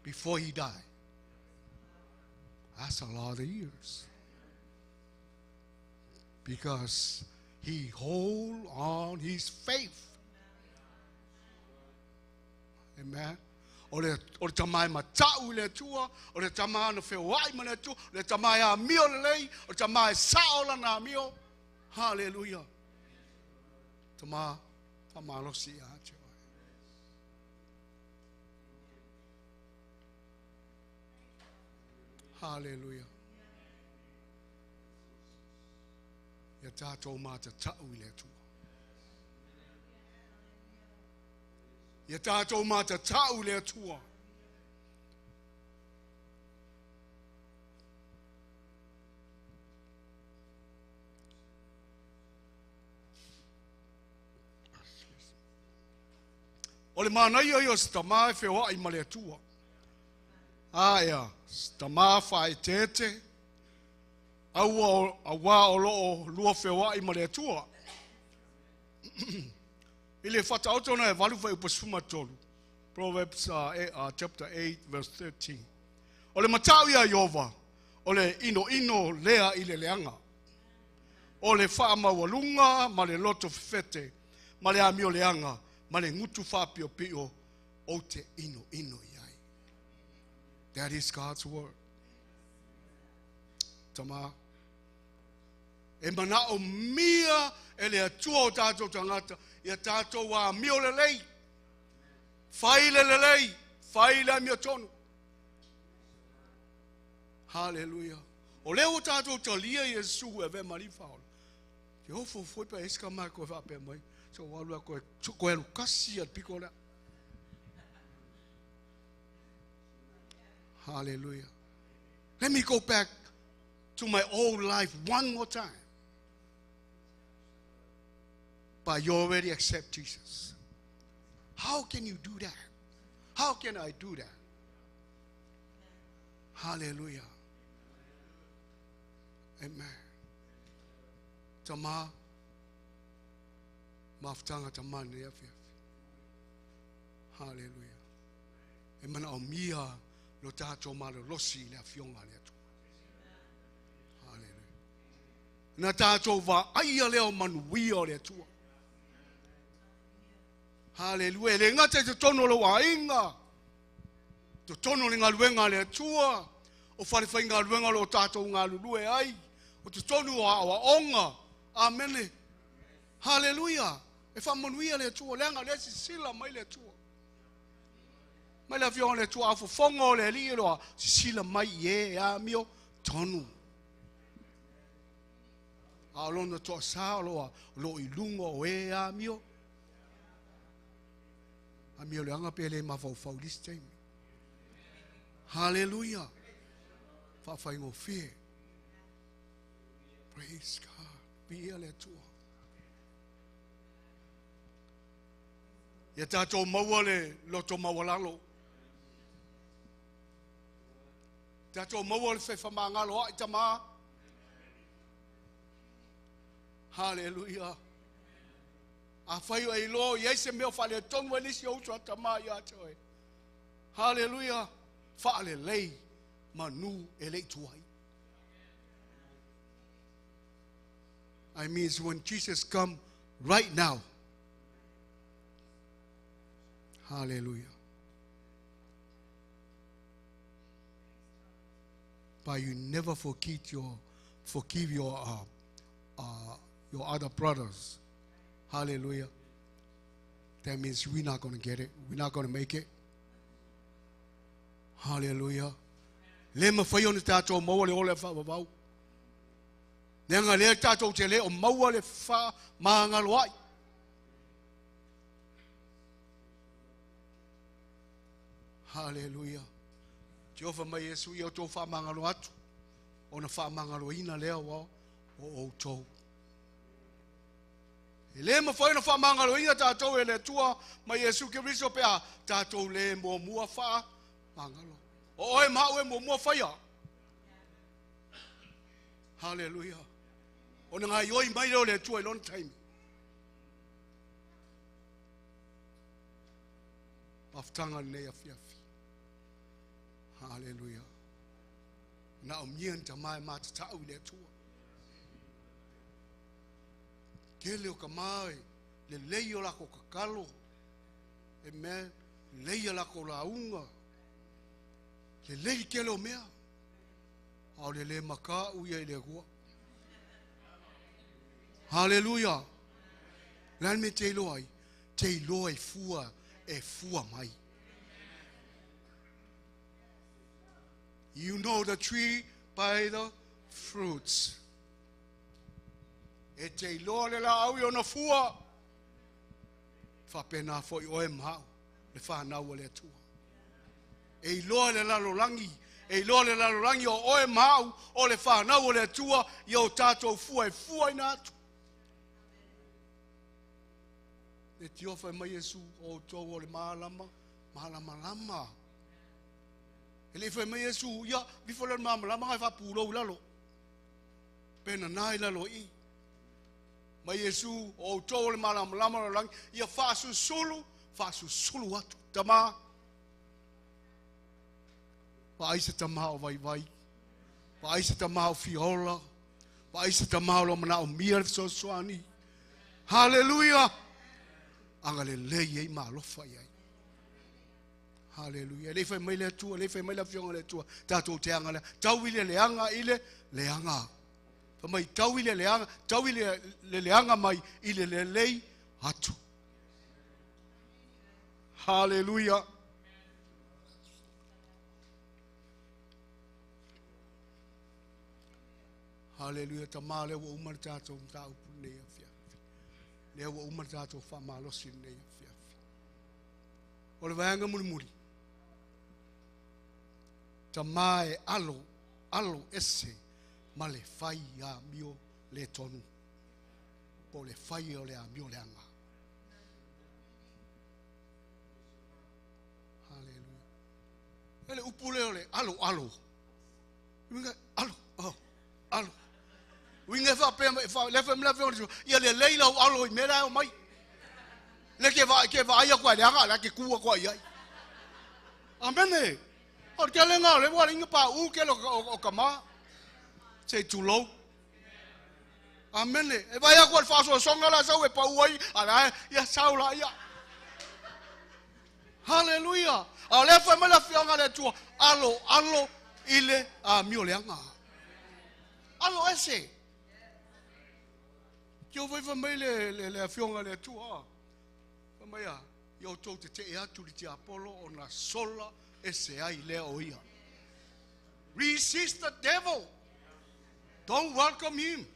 before he died. That's a lot of years. Because he hold on his faith. Amen. O le tamai matau le atua, o le tamai na whewai ma le atua, o le tamai a mio le lei, o le tamai sao la na mio. Hallelujah. Tama, whamalosi a te oe. Hallelujah. Ia tātou māta tau i le atua. Ia tātou māta tau le atua. O le mānaia ia o tama e wheoa i ma le atua. Aia, tama whae tete, aua o loo lua wheoa i ma le atua. I le whataoto na e valu whai upasuma tolu. Proverbs chapter 8 verse 13. O le matau ia Iova, o le ino ino lea i le leanga. O le wha maualunga ma le loto fete, ma le amio leanga, ma le ngutu whapio pio, o te ino ino iai. That is God's word. Tama. E mana o mia e le atua o tātou tangata, ia tātou a mio le lei. Whai le le lei, whai le mio tonu. Hallelujah. O leo o tātou talia Yesu e ve marifa ola. Te ofo foi pa eska mai koe whape mai. So walu a koe, koe lukasi al piko lea. Hallelujah. Let me go back to my old life one more time. But you already accept Jesus. How can you do that? How can I do that? Hallelujah. Amen. Tama, maftanga tama ne afi. Hallelujah. E mana o mia lo tātou malo losi le afionga le atua. Hallelujah. Na tātou va aia leo manuia o le atua. Hallelujah. Le ngata te tono lo ainga. Te tono le ngaluenga le atua. O whare whai ngaluenga lo tātou ngalulue ai. O te tono o awa onga. Amen. Hallelujah. E wha manuia le atua. Le anga le sisila mai le atua. Mai le afionga le atua. A fofonga le ali loa. Sisila mai e a mio tonu. A lona toa sa loa. Lo ilunga o e a mio. A mio le anga pele mawhau whau this time. Hallelujah. Faafaigofie. Praise God. Viia le Atua. Ia tatou maua le loto maualalo. Tatou maua le fefamagalo ai tamā. Hallelujah. A fai o e iloa i ai se mea o faaletonu ai nisi o uso a tamā ia te oe. Hallelujah. Faalelei manu e le i tuai. I mean, when Jesus come right now. Hallelujah. But you never forgive your other brothers. Hallelujah. That means we're not going to get it. We're not going to make it. Hallelujah. Le mawhai o ni tātou maua le ole whaawawau. Le anga lea tātou te le o maua le wha maangalo ai. Hallelujah. Te ofa mai Iesu i o tō whaamangalo atu. O na whaamangalo ina lea wa o o tō. E le mawhai na whaamangalo ina tātou e le tua mai Iesu Keriso pea tātou le mua mua whaamangalo. O oe mau e mua mua whaia. Hallelujah. O na ngai oi mai leo le tua i lona taimi. Pafutanga nei afiafi. Hallelujah. Na o mia nta mai mata tau i le tua. Kele o ka mai, le lei o lako kakalo. Amen. Lei o lako launga. Le lei kele o mea. Au le le maka uia i le kua. Hallelujah. Lan me te iloa ai. Te iloa e fua, e fua mai. You know the tree by the fruits. E te iloa le la au i ona fua. Whapena fo i oe mahau. Le whanau le atua. E iloa le lalolangi. E iloa le lalolangi o oe mahau. O le whanau le atua. I o tātou fua e fua ina atu. Le tiofa mai Iesu o tō o le malama. Malama lama. E le whai mai Iesu, ia, vifo le malama ngai whapūrou lalo. Pena nai lalo i. Mai Iesu, o tō le malama lama lo langi, ia whaasusulu, whaasusulu atu. Tama. Wa aisa tama o vai vai. Wa aisa tama o fiola. Wa aisa tama o lo mana o mia le fesoasoani. Hallelujah. Anga le lei ei malofa iai. Hallelujah. Le whai mai le atua, le whai mai le afioga le atua. Tātou te anga lea. Tau i le leanga i le leanga. Whai mai tau i le leanga, tau i le leanga mai i le lelei atu. Hallelujah. Hallelujah. Ta mā lea ua uma le tātou mtāupu nei afiafi. Lea ua uma le tātou whamalosi nei afiafi. O le vaanga mulimuli. Ta mā e alo, alo ese, ma le whai a mio le tonu. Po le whai o le a mio le anga. Hallelujah. Ele upu leo le alo, alo. Winga, alo, oh, alo. Winga fa pe fa le fa mla fe ia le leila o alo i mera o mai. Le ke va ai kwa le anga la ke kuwa kwa ia. Amen. O ke le nga le wa inga pa u ke lo o kama. Se tu lo. Amen. E vai a kwa fa so songa la sau e pa u ai ala ia sau la ia. Hallelujah. A le fa mla fi anga le tu alo alo ile a mio le anga. Alo ese. Kia vai fa mai le le afionga le atua. Fa mai a i o tō te te atu li te Apollo o na sola ese ai lea o ia. Resist the devil. Don't welcome him.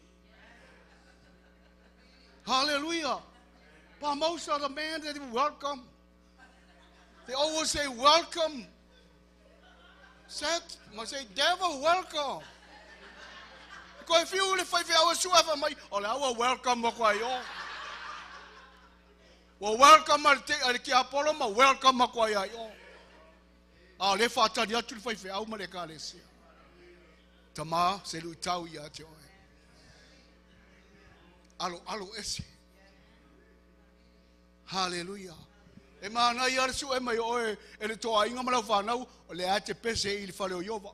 Hallelujah. But most of the men that welcome, they always say welcome. Set, ma say, devil, welcome. Koe fiu le whai whia sua fa mai, o le aua welcome wa koe o. Wa welcome a te a le ki Apollo ma welcome ma koe ai o. A le whaatari atu le whai whia ma le kalesia. Tama, se lui tau ia te oe. Alo, alo ese. Hallelujah. E mana ia le su e mai oe e le toa inga ma lau whanau, o le a te pese i le whale o Iova.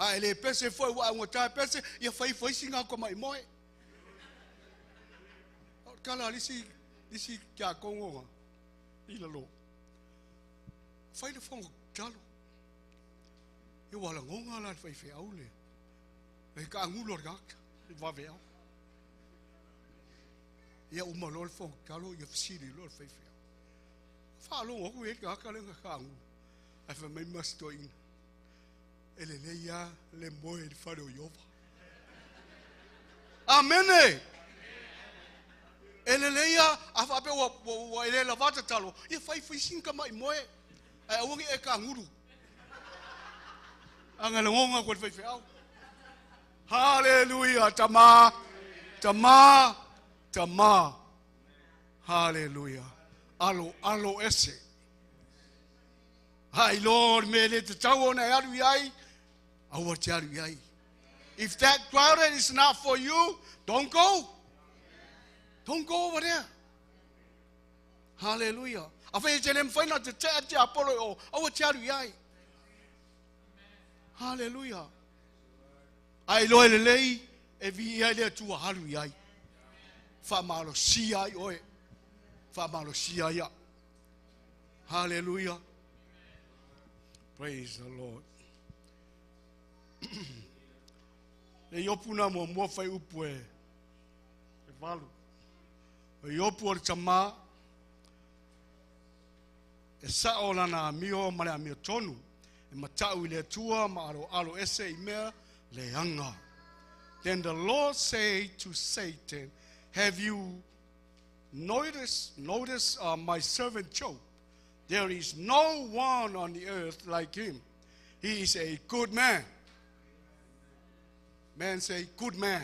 A e le pese foi wa ua tae pese, ia whai whai singa ko mai moe. O kala lisi, lisi kia kongonga, i lalo. Whai le whango talo. Ia wala ngonga la le whai whai au le. E ka angulo le kaka, i wawe au. Ia uma lo le whango talo, ia whasiri lo le whai whai au. Wha longo ku e kaka le ka angulo. Ai whai mai masto ina. E le leia le moe le whare o Iova. Amene! E le leia a whape ua, ua, ua e le lavata talo. Ia whai whai sinka mai moe. Ai awangi e ka nguru. Anga le ngonga koe le whai au. Hallelujah. Tama. Tama. Tama. Hallelujah. Alo, alo ese. Hai Lord, me le te tau ona e aru iai, aua te aru iai. If that crowded is not for you, don't go. Don't go over there. Hallelujah. A whai te lem whaina te te te Apollo o, aua te aru iai. Hallelujah. Ai loe le lei, e vi ia le atua haru iai. Wha malo sia ai oe. Wha malo sia ia. Hallelujah. Praise the Lord. Le iopu nā mua mua whai upu e, e valu. O iopu o le tama, e sa o lana amio ma le amio tonu, e matau i le atua ma alo alo ese i mea le anga. Then the Lord said to Satan, have you noticed my servant Job? There is no one on the earth like him. He is a good man. Man say, good man.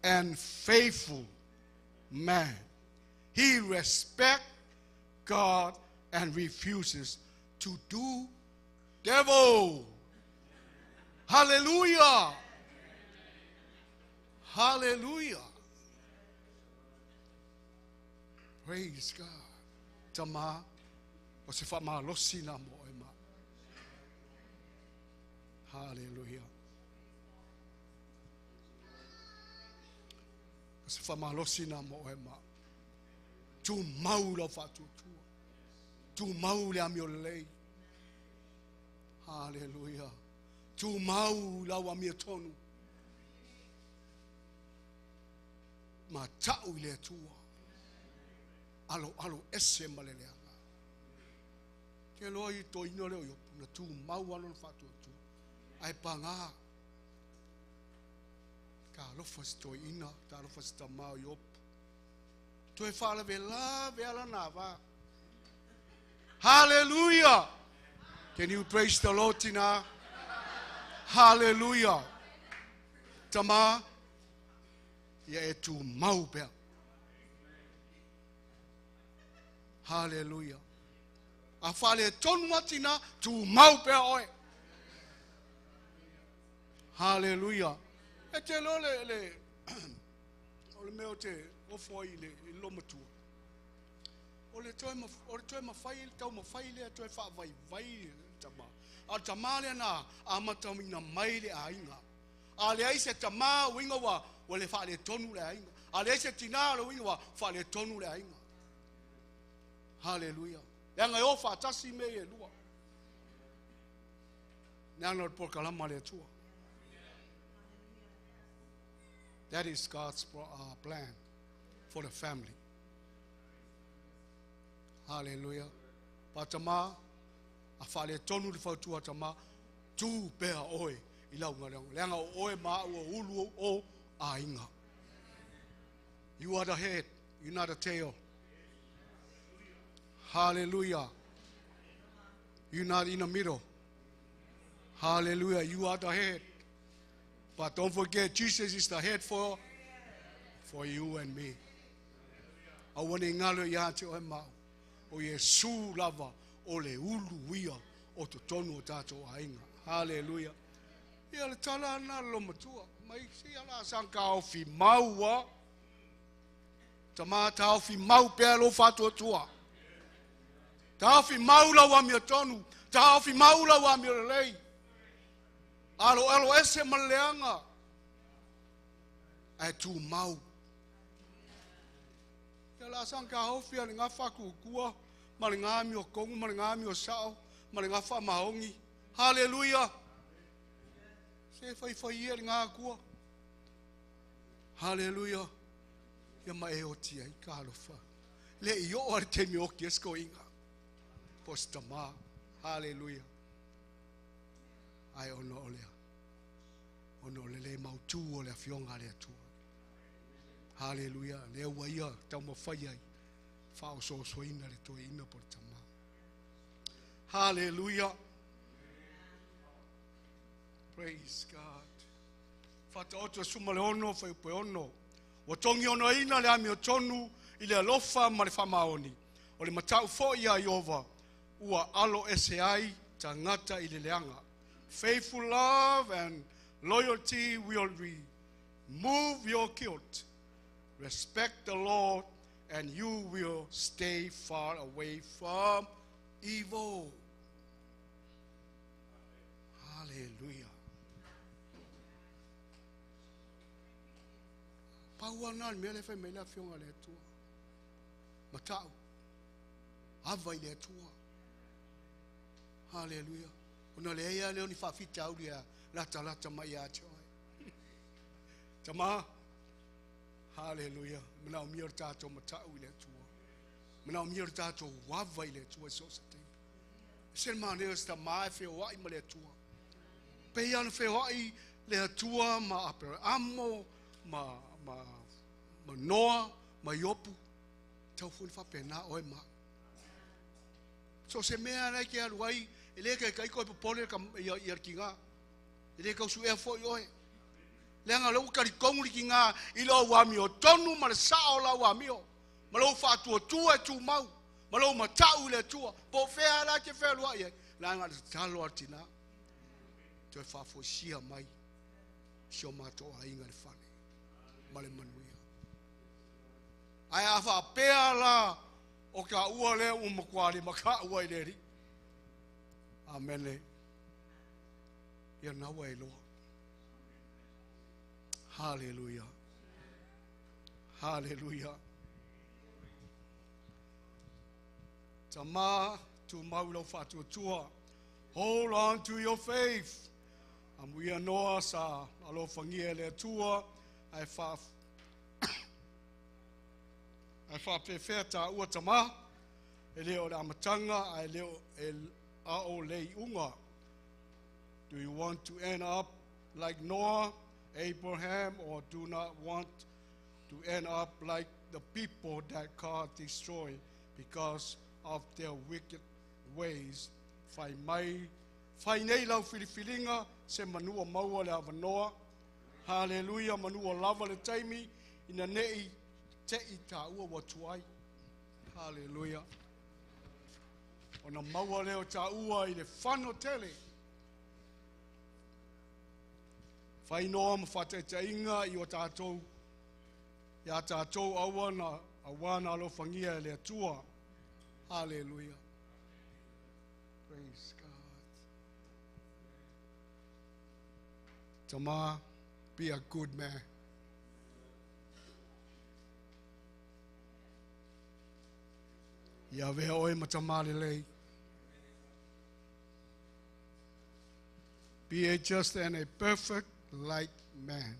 And faithful man. He respects God and refuses to do devil. Hallelujah. Hallelujah. Praise God. Tama, o se wha malosi nā mo e ma. Hallelujah. O se wha malosi nā mo e ma. Tu mau lau whaatuatua. Tu mau le ami o le lei. Hallelujah. Tu mau lau ami o tonu. Ma tau i le atua. Alo, alo, ese ma le leanga. Ke loa i tō ino leo iopu, na tū mau alo na whaatuatua. Ai pāngā. Ka alofa si tō ina, ka alofa si tā mau iopu. Toe whaalave la ve ala nā wā. Hallelujah. Can you praise the Lord, Tina? Hallelujah. Tama, ia e tū mau pea. Hallelujah. A whale tonu atina, tū mau pea oe. Hallelujah. E te lo le, le, o le mea o te ofo i le, i lo matua. O le toe ma, o le toe mawhai, le tau mawhai le, toe wha vai vai le tama. A tama le na, a mata mina mai le ainga. A le ai se tama winga wa, wa le wha le tonu le ainga. A le ai se tina le winga wa, wha le tonu le ainga. Hallelujah. Le anga e o whaatasi me e lua. Ne ana o le porkalama le atua. That is God's plan for the family. Hallelujah. Patama, a whale tonu le whautua tama, tū pea oe i lau ngā leanga. Leanga o oe ma ua ulu o a inga. You are the head, you're not the tail. Hallelujah. You're not in the middle. Hallelujah. You are the head. But don't forget, Jesus is the head for you and me. Aua ne i galo iā te oe mau. O Iesu lava o le ulu ia o totonu o tātou aiga. Hallelujah. Ia le tala na lo matua. Mai si ala sang ka ofi maua. Tama ta ofi mau pea lo whātua. Ta ofi mau lau amio tonu. Ta ofi mau lau amio lelei. Alo alo ese maleanga. Ai tu mau. Ia la sang ka ofi ale ngā whakukua. Ma le ngā amio kongu, ma le ngā amio sao. Ma le ngā whamaongi. Hallelujah. Se whai whai ia le ngā kua. Hallelujah. Ia ma e oti ai ka alofa. Le i o ale te mi oki esko inga. Postama. Hallelujah. Ai ono olea. Ono le le mautu o le afionga le atua. Hallelujah. Le ua ia tau mawhai ai. Whao so soina le toi ina po le tama. Hallelujah. Praise God. Whata oto suma le ono, whai upe ono. Ua tongi ono ina le ami o tonu i le alofa ma le whamaoni. O le matau fo ia Iova, ua alo ese ai tangata i le leanga. Faithful love and loyalty will remove your guilt. Respect the Lord and you will stay far away from evil. Hallelujah. Paua nā le mea le whai mai le afionga le atua. Matau. Ava i le atua. Hallelujah. Ona le ea leo ni whawhita au lia lata lata mai a te oe. Tama. Hallelujah. Mana o mia o tātou matau i le atua. Mana o mia o tātou wava i le atua so sa te. Se maneo sta mai wheo ai ma le atua. Pei ana wheo ai le atua ma Aperamo, ma Noa, ma Iopu. Tau funi whapena oe ma. So se mea nei ke alu ai, e le kai kai koe popole ka ia ki ngā. E le kausu ea foi oe. Leanga le ukari kongu ki ngā i lo wamio tonu ma le sao la wamio. Ma lo whātua tua e tū mau. Ma lo matau le tua. Po whea la ke whea lua ia. Leanga le talo atina. Toe whaafosia mai. Si o mātou ainga le whane. Ma le manuia. Ai a whaapea la o ka ua le umakwari ma ka ua i le ri. Amene. Ia naua e loa. Hallelujah. Hallelujah. Tama tu mau lau whātua. Hold on to your faith. Amuia noa sa alofangia le atua. Ai whapewhea tā ua tama. E leo le amatanga, ai leo e ao lei unga. Do you want to end up like Noah, Abraham, or do not want to end up like the people that God destroyed because of their wicked ways? Whai mai, whai nei lau filifilinga, se manua maua le avanoa. Hallelujah, manua lava le taimi, ina nei te i tā ua watuai. Hallelujah. Ona maua leo tā ua i le whano tele. Whai noa ma whataitainga i o tātou. Ia tātou awana, awana alofangia le atua. Hallelujah. Praise God. Tama, be a good man. Ia vea oe matamale lei. Be a just and a perfect like man.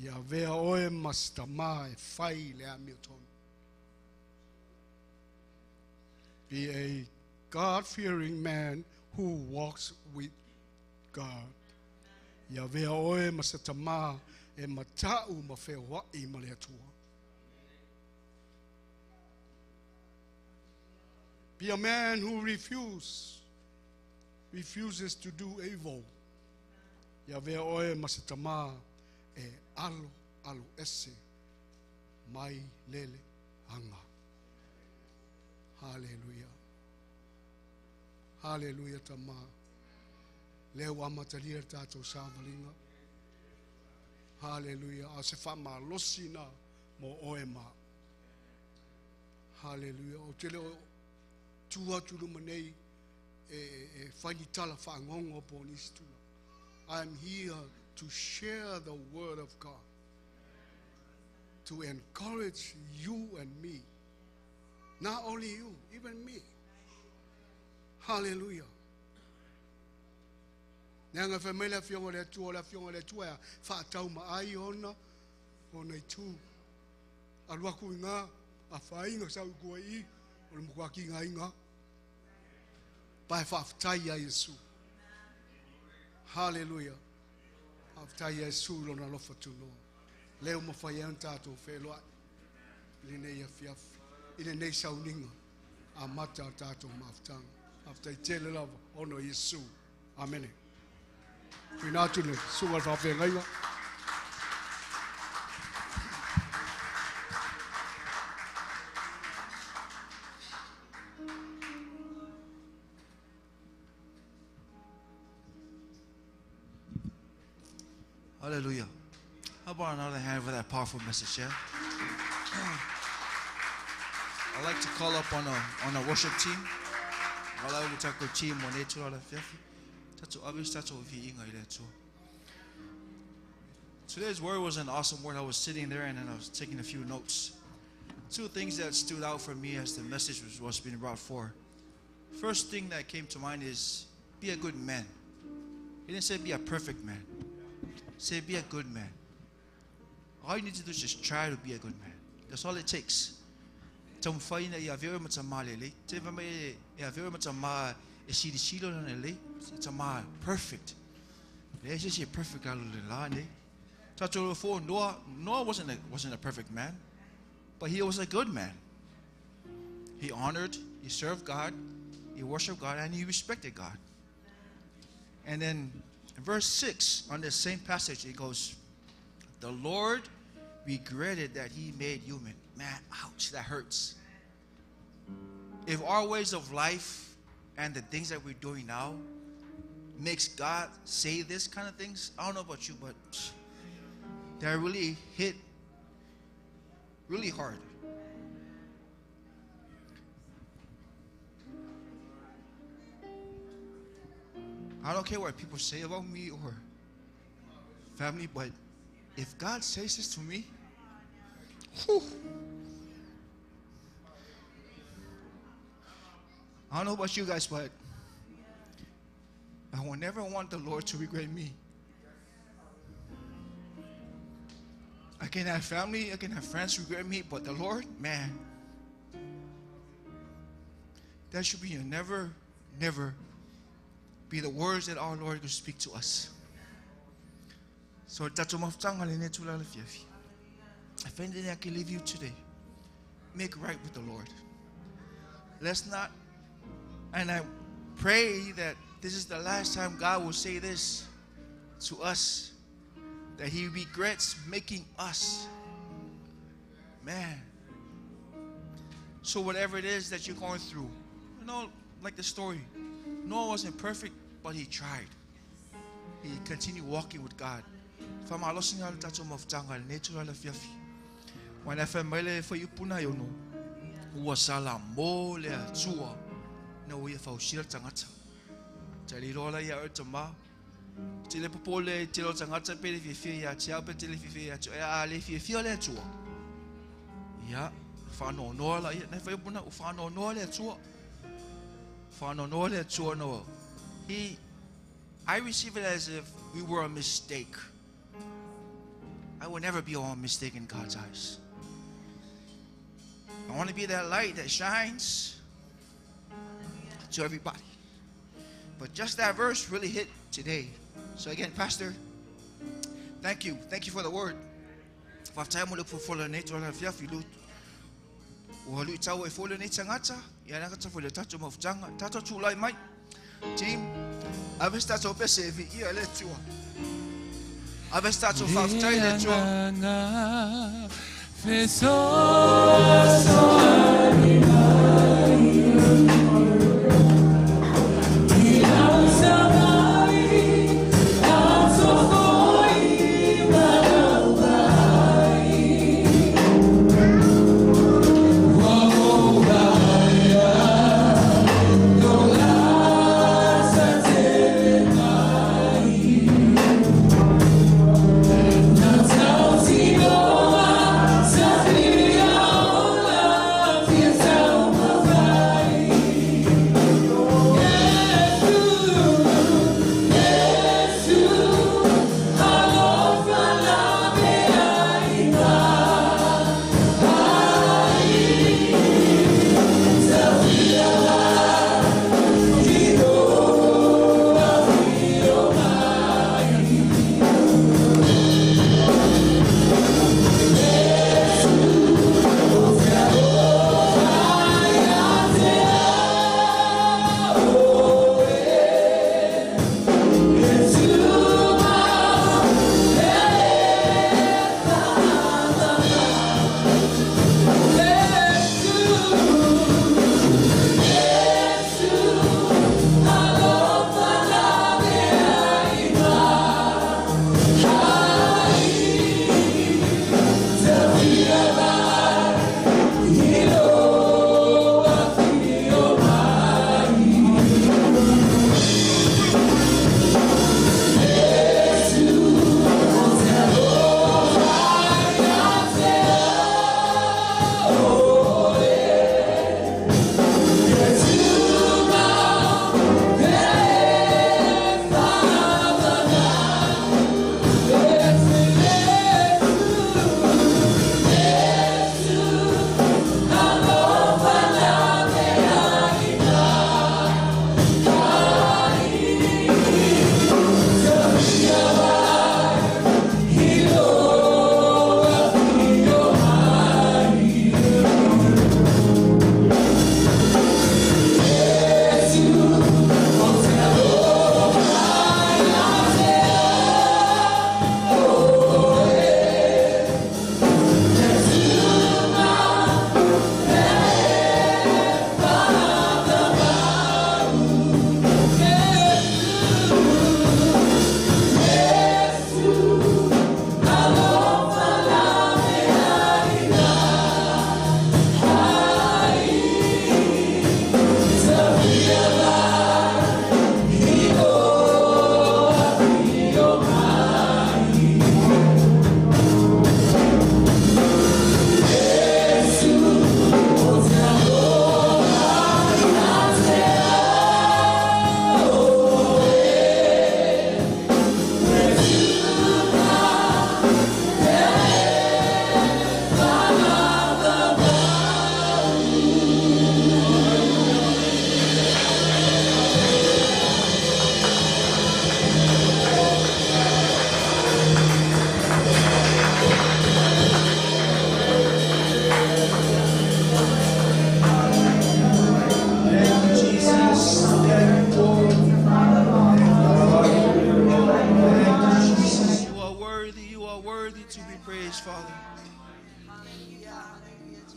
Ia vea oe mastama e whai le amio tonu. Be a God-fearing man who walks with God. Ia vea oe masatama e matau ma whea i ma le atua. Be a man who refuses to do evil. Ia vea oe ma se tamā e alo alo ese mai lele anga. Hallelujah. Hallelujah tamā. Leo amatalia tātou sāvalinga. Hallelujah. A se whamalosi na mo oe ma. Hallelujah. O te leo tu atu luma nei e whaini tala whaangongo po nisi tula. I am here to share the word of God, to encourage you and me. Not only you, even me. Hallelujah. Nanga whamela fionga le tua, le fionga le tua, whaatau maai ona, ona i tū. Aluaku i ngā, a whainga sau i kua i, o le mukua ki ngā inga. Pai whaaftai a Yesu. Hallelujah. Whaaftai a Yesu lona lofa tūnoa. Leo mawhai an tātou wheloa. I le nei awhiawhi. I le nei sauninga. A mata tātou maftanga. Whaaftai tele lava. Ono Yesu. Amene. Tuina atu le sunga le whaafengaiga. Hallelujah. How about another hand for that powerful message, yeah? I'd like to call up on a worship team. Today's word was an awesome word. I was sitting there and then I was taking a few notes. Two things that stood out for me as the message was being brought forth. First thing that came to mind is be a good man. He didn't say be a perfect man. Say be a good man. All you need to do is just try to be a good man. That's all it takes. Perfect. Perfect. Noah wasn't a perfect man, but he was a good man. He honored, he served God, he worshiped God, and he respected God. And then in verse 6 on this same passage, it goes, the Lord regretted that he made human. Man, ouch, that hurts. If our ways of life and the things that we're doing now makes God say this kind of things, I don't know about you, but that really hit really hard. I don't care what people say about me or family, but if God says this to me, whew, I don't know about you guys, but I will never want the Lord to regret me. I can have family, I can have friends regret me, but the Lord, man, that should be a never, never be the words that our Lord will speak to us. So if anything I can leave you today, make right with the Lord. Let's not, and I pray that this is the last time God will say this to us, that he regrets making us. Man. So whatever it is that you're going through, you know, like the story, Noah wasn't perfect, but he tried. He continued walking with God. I receive it as if we were a mistake. I will never be a mistake in God's eyes. I want to be that light that shines to everybody. But just that verse really hit today. So again, Pastor, thank you. Thank you for the word. Ua luʻitau ai foi lenei tagata ia na ka foi le tatou mafutaga tatou tulai mai team ave se tatou pese e viia i le Atua ave se tatou faafetai i le Atua.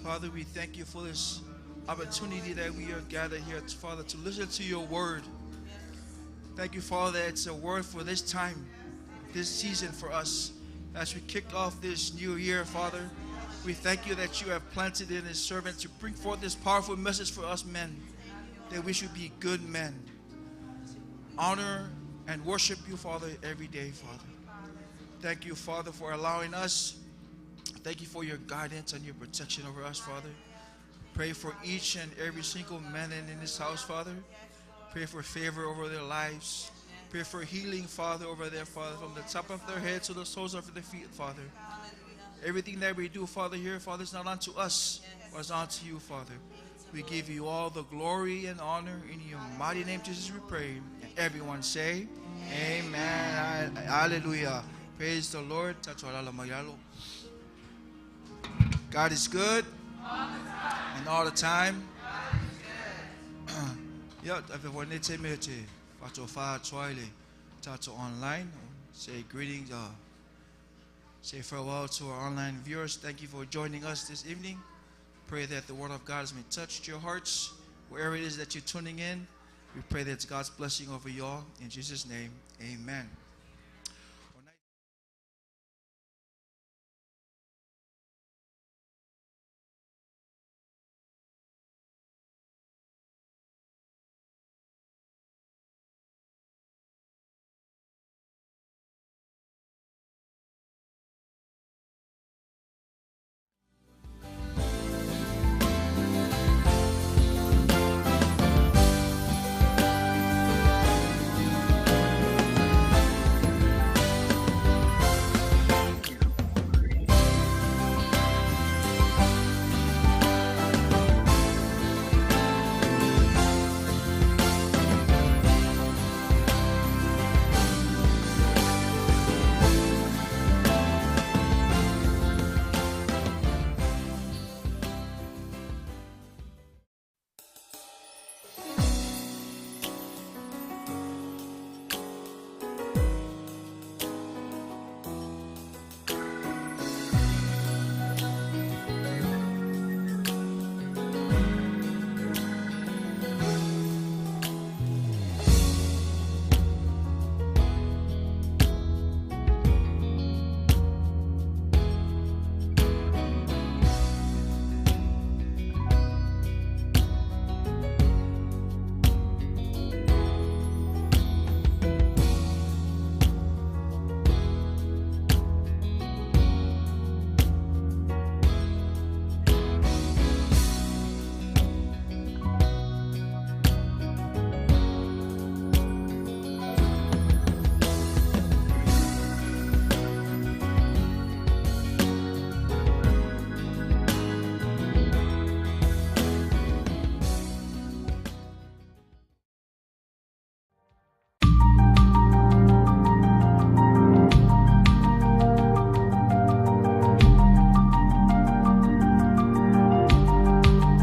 Father, we thank you for this opportunity that we are gathered here, Father, to listen to your word. Thank you, Father, that it's a word for this time, this season for us. As we kick off this new year, Father, we thank you that you have planted in his servant to bring forth this powerful message for us men, that we should be good men. Honor and worship you, Father, every day, Father. Thank you, Father, for allowing us. Thank you for your guidance and your protection over us, Father. Pray for each and every single man in this house, Father. Pray for favor over their lives. Pray for healing, Father, over their Father, from the top of their head to the soles of their feet, Father. Everything that we do, Father, here, Father, is not unto us, but it's unto you, Father. We give you all the glory and honor. In your mighty name, Jesus, we pray. And everyone say, amen. Hallelujah. Praise the Lord. God is good. And all the time. Ia, ave foi nei te mea te whātua whā le tātou online. Say greetings, say farewell to our online viewers. Thank you for joining us this evening. Pray that the word of God has been touched your hearts. Wherever it is that you're tuning in, we pray that it's God's blessing over you all. In Jesus' name, amen.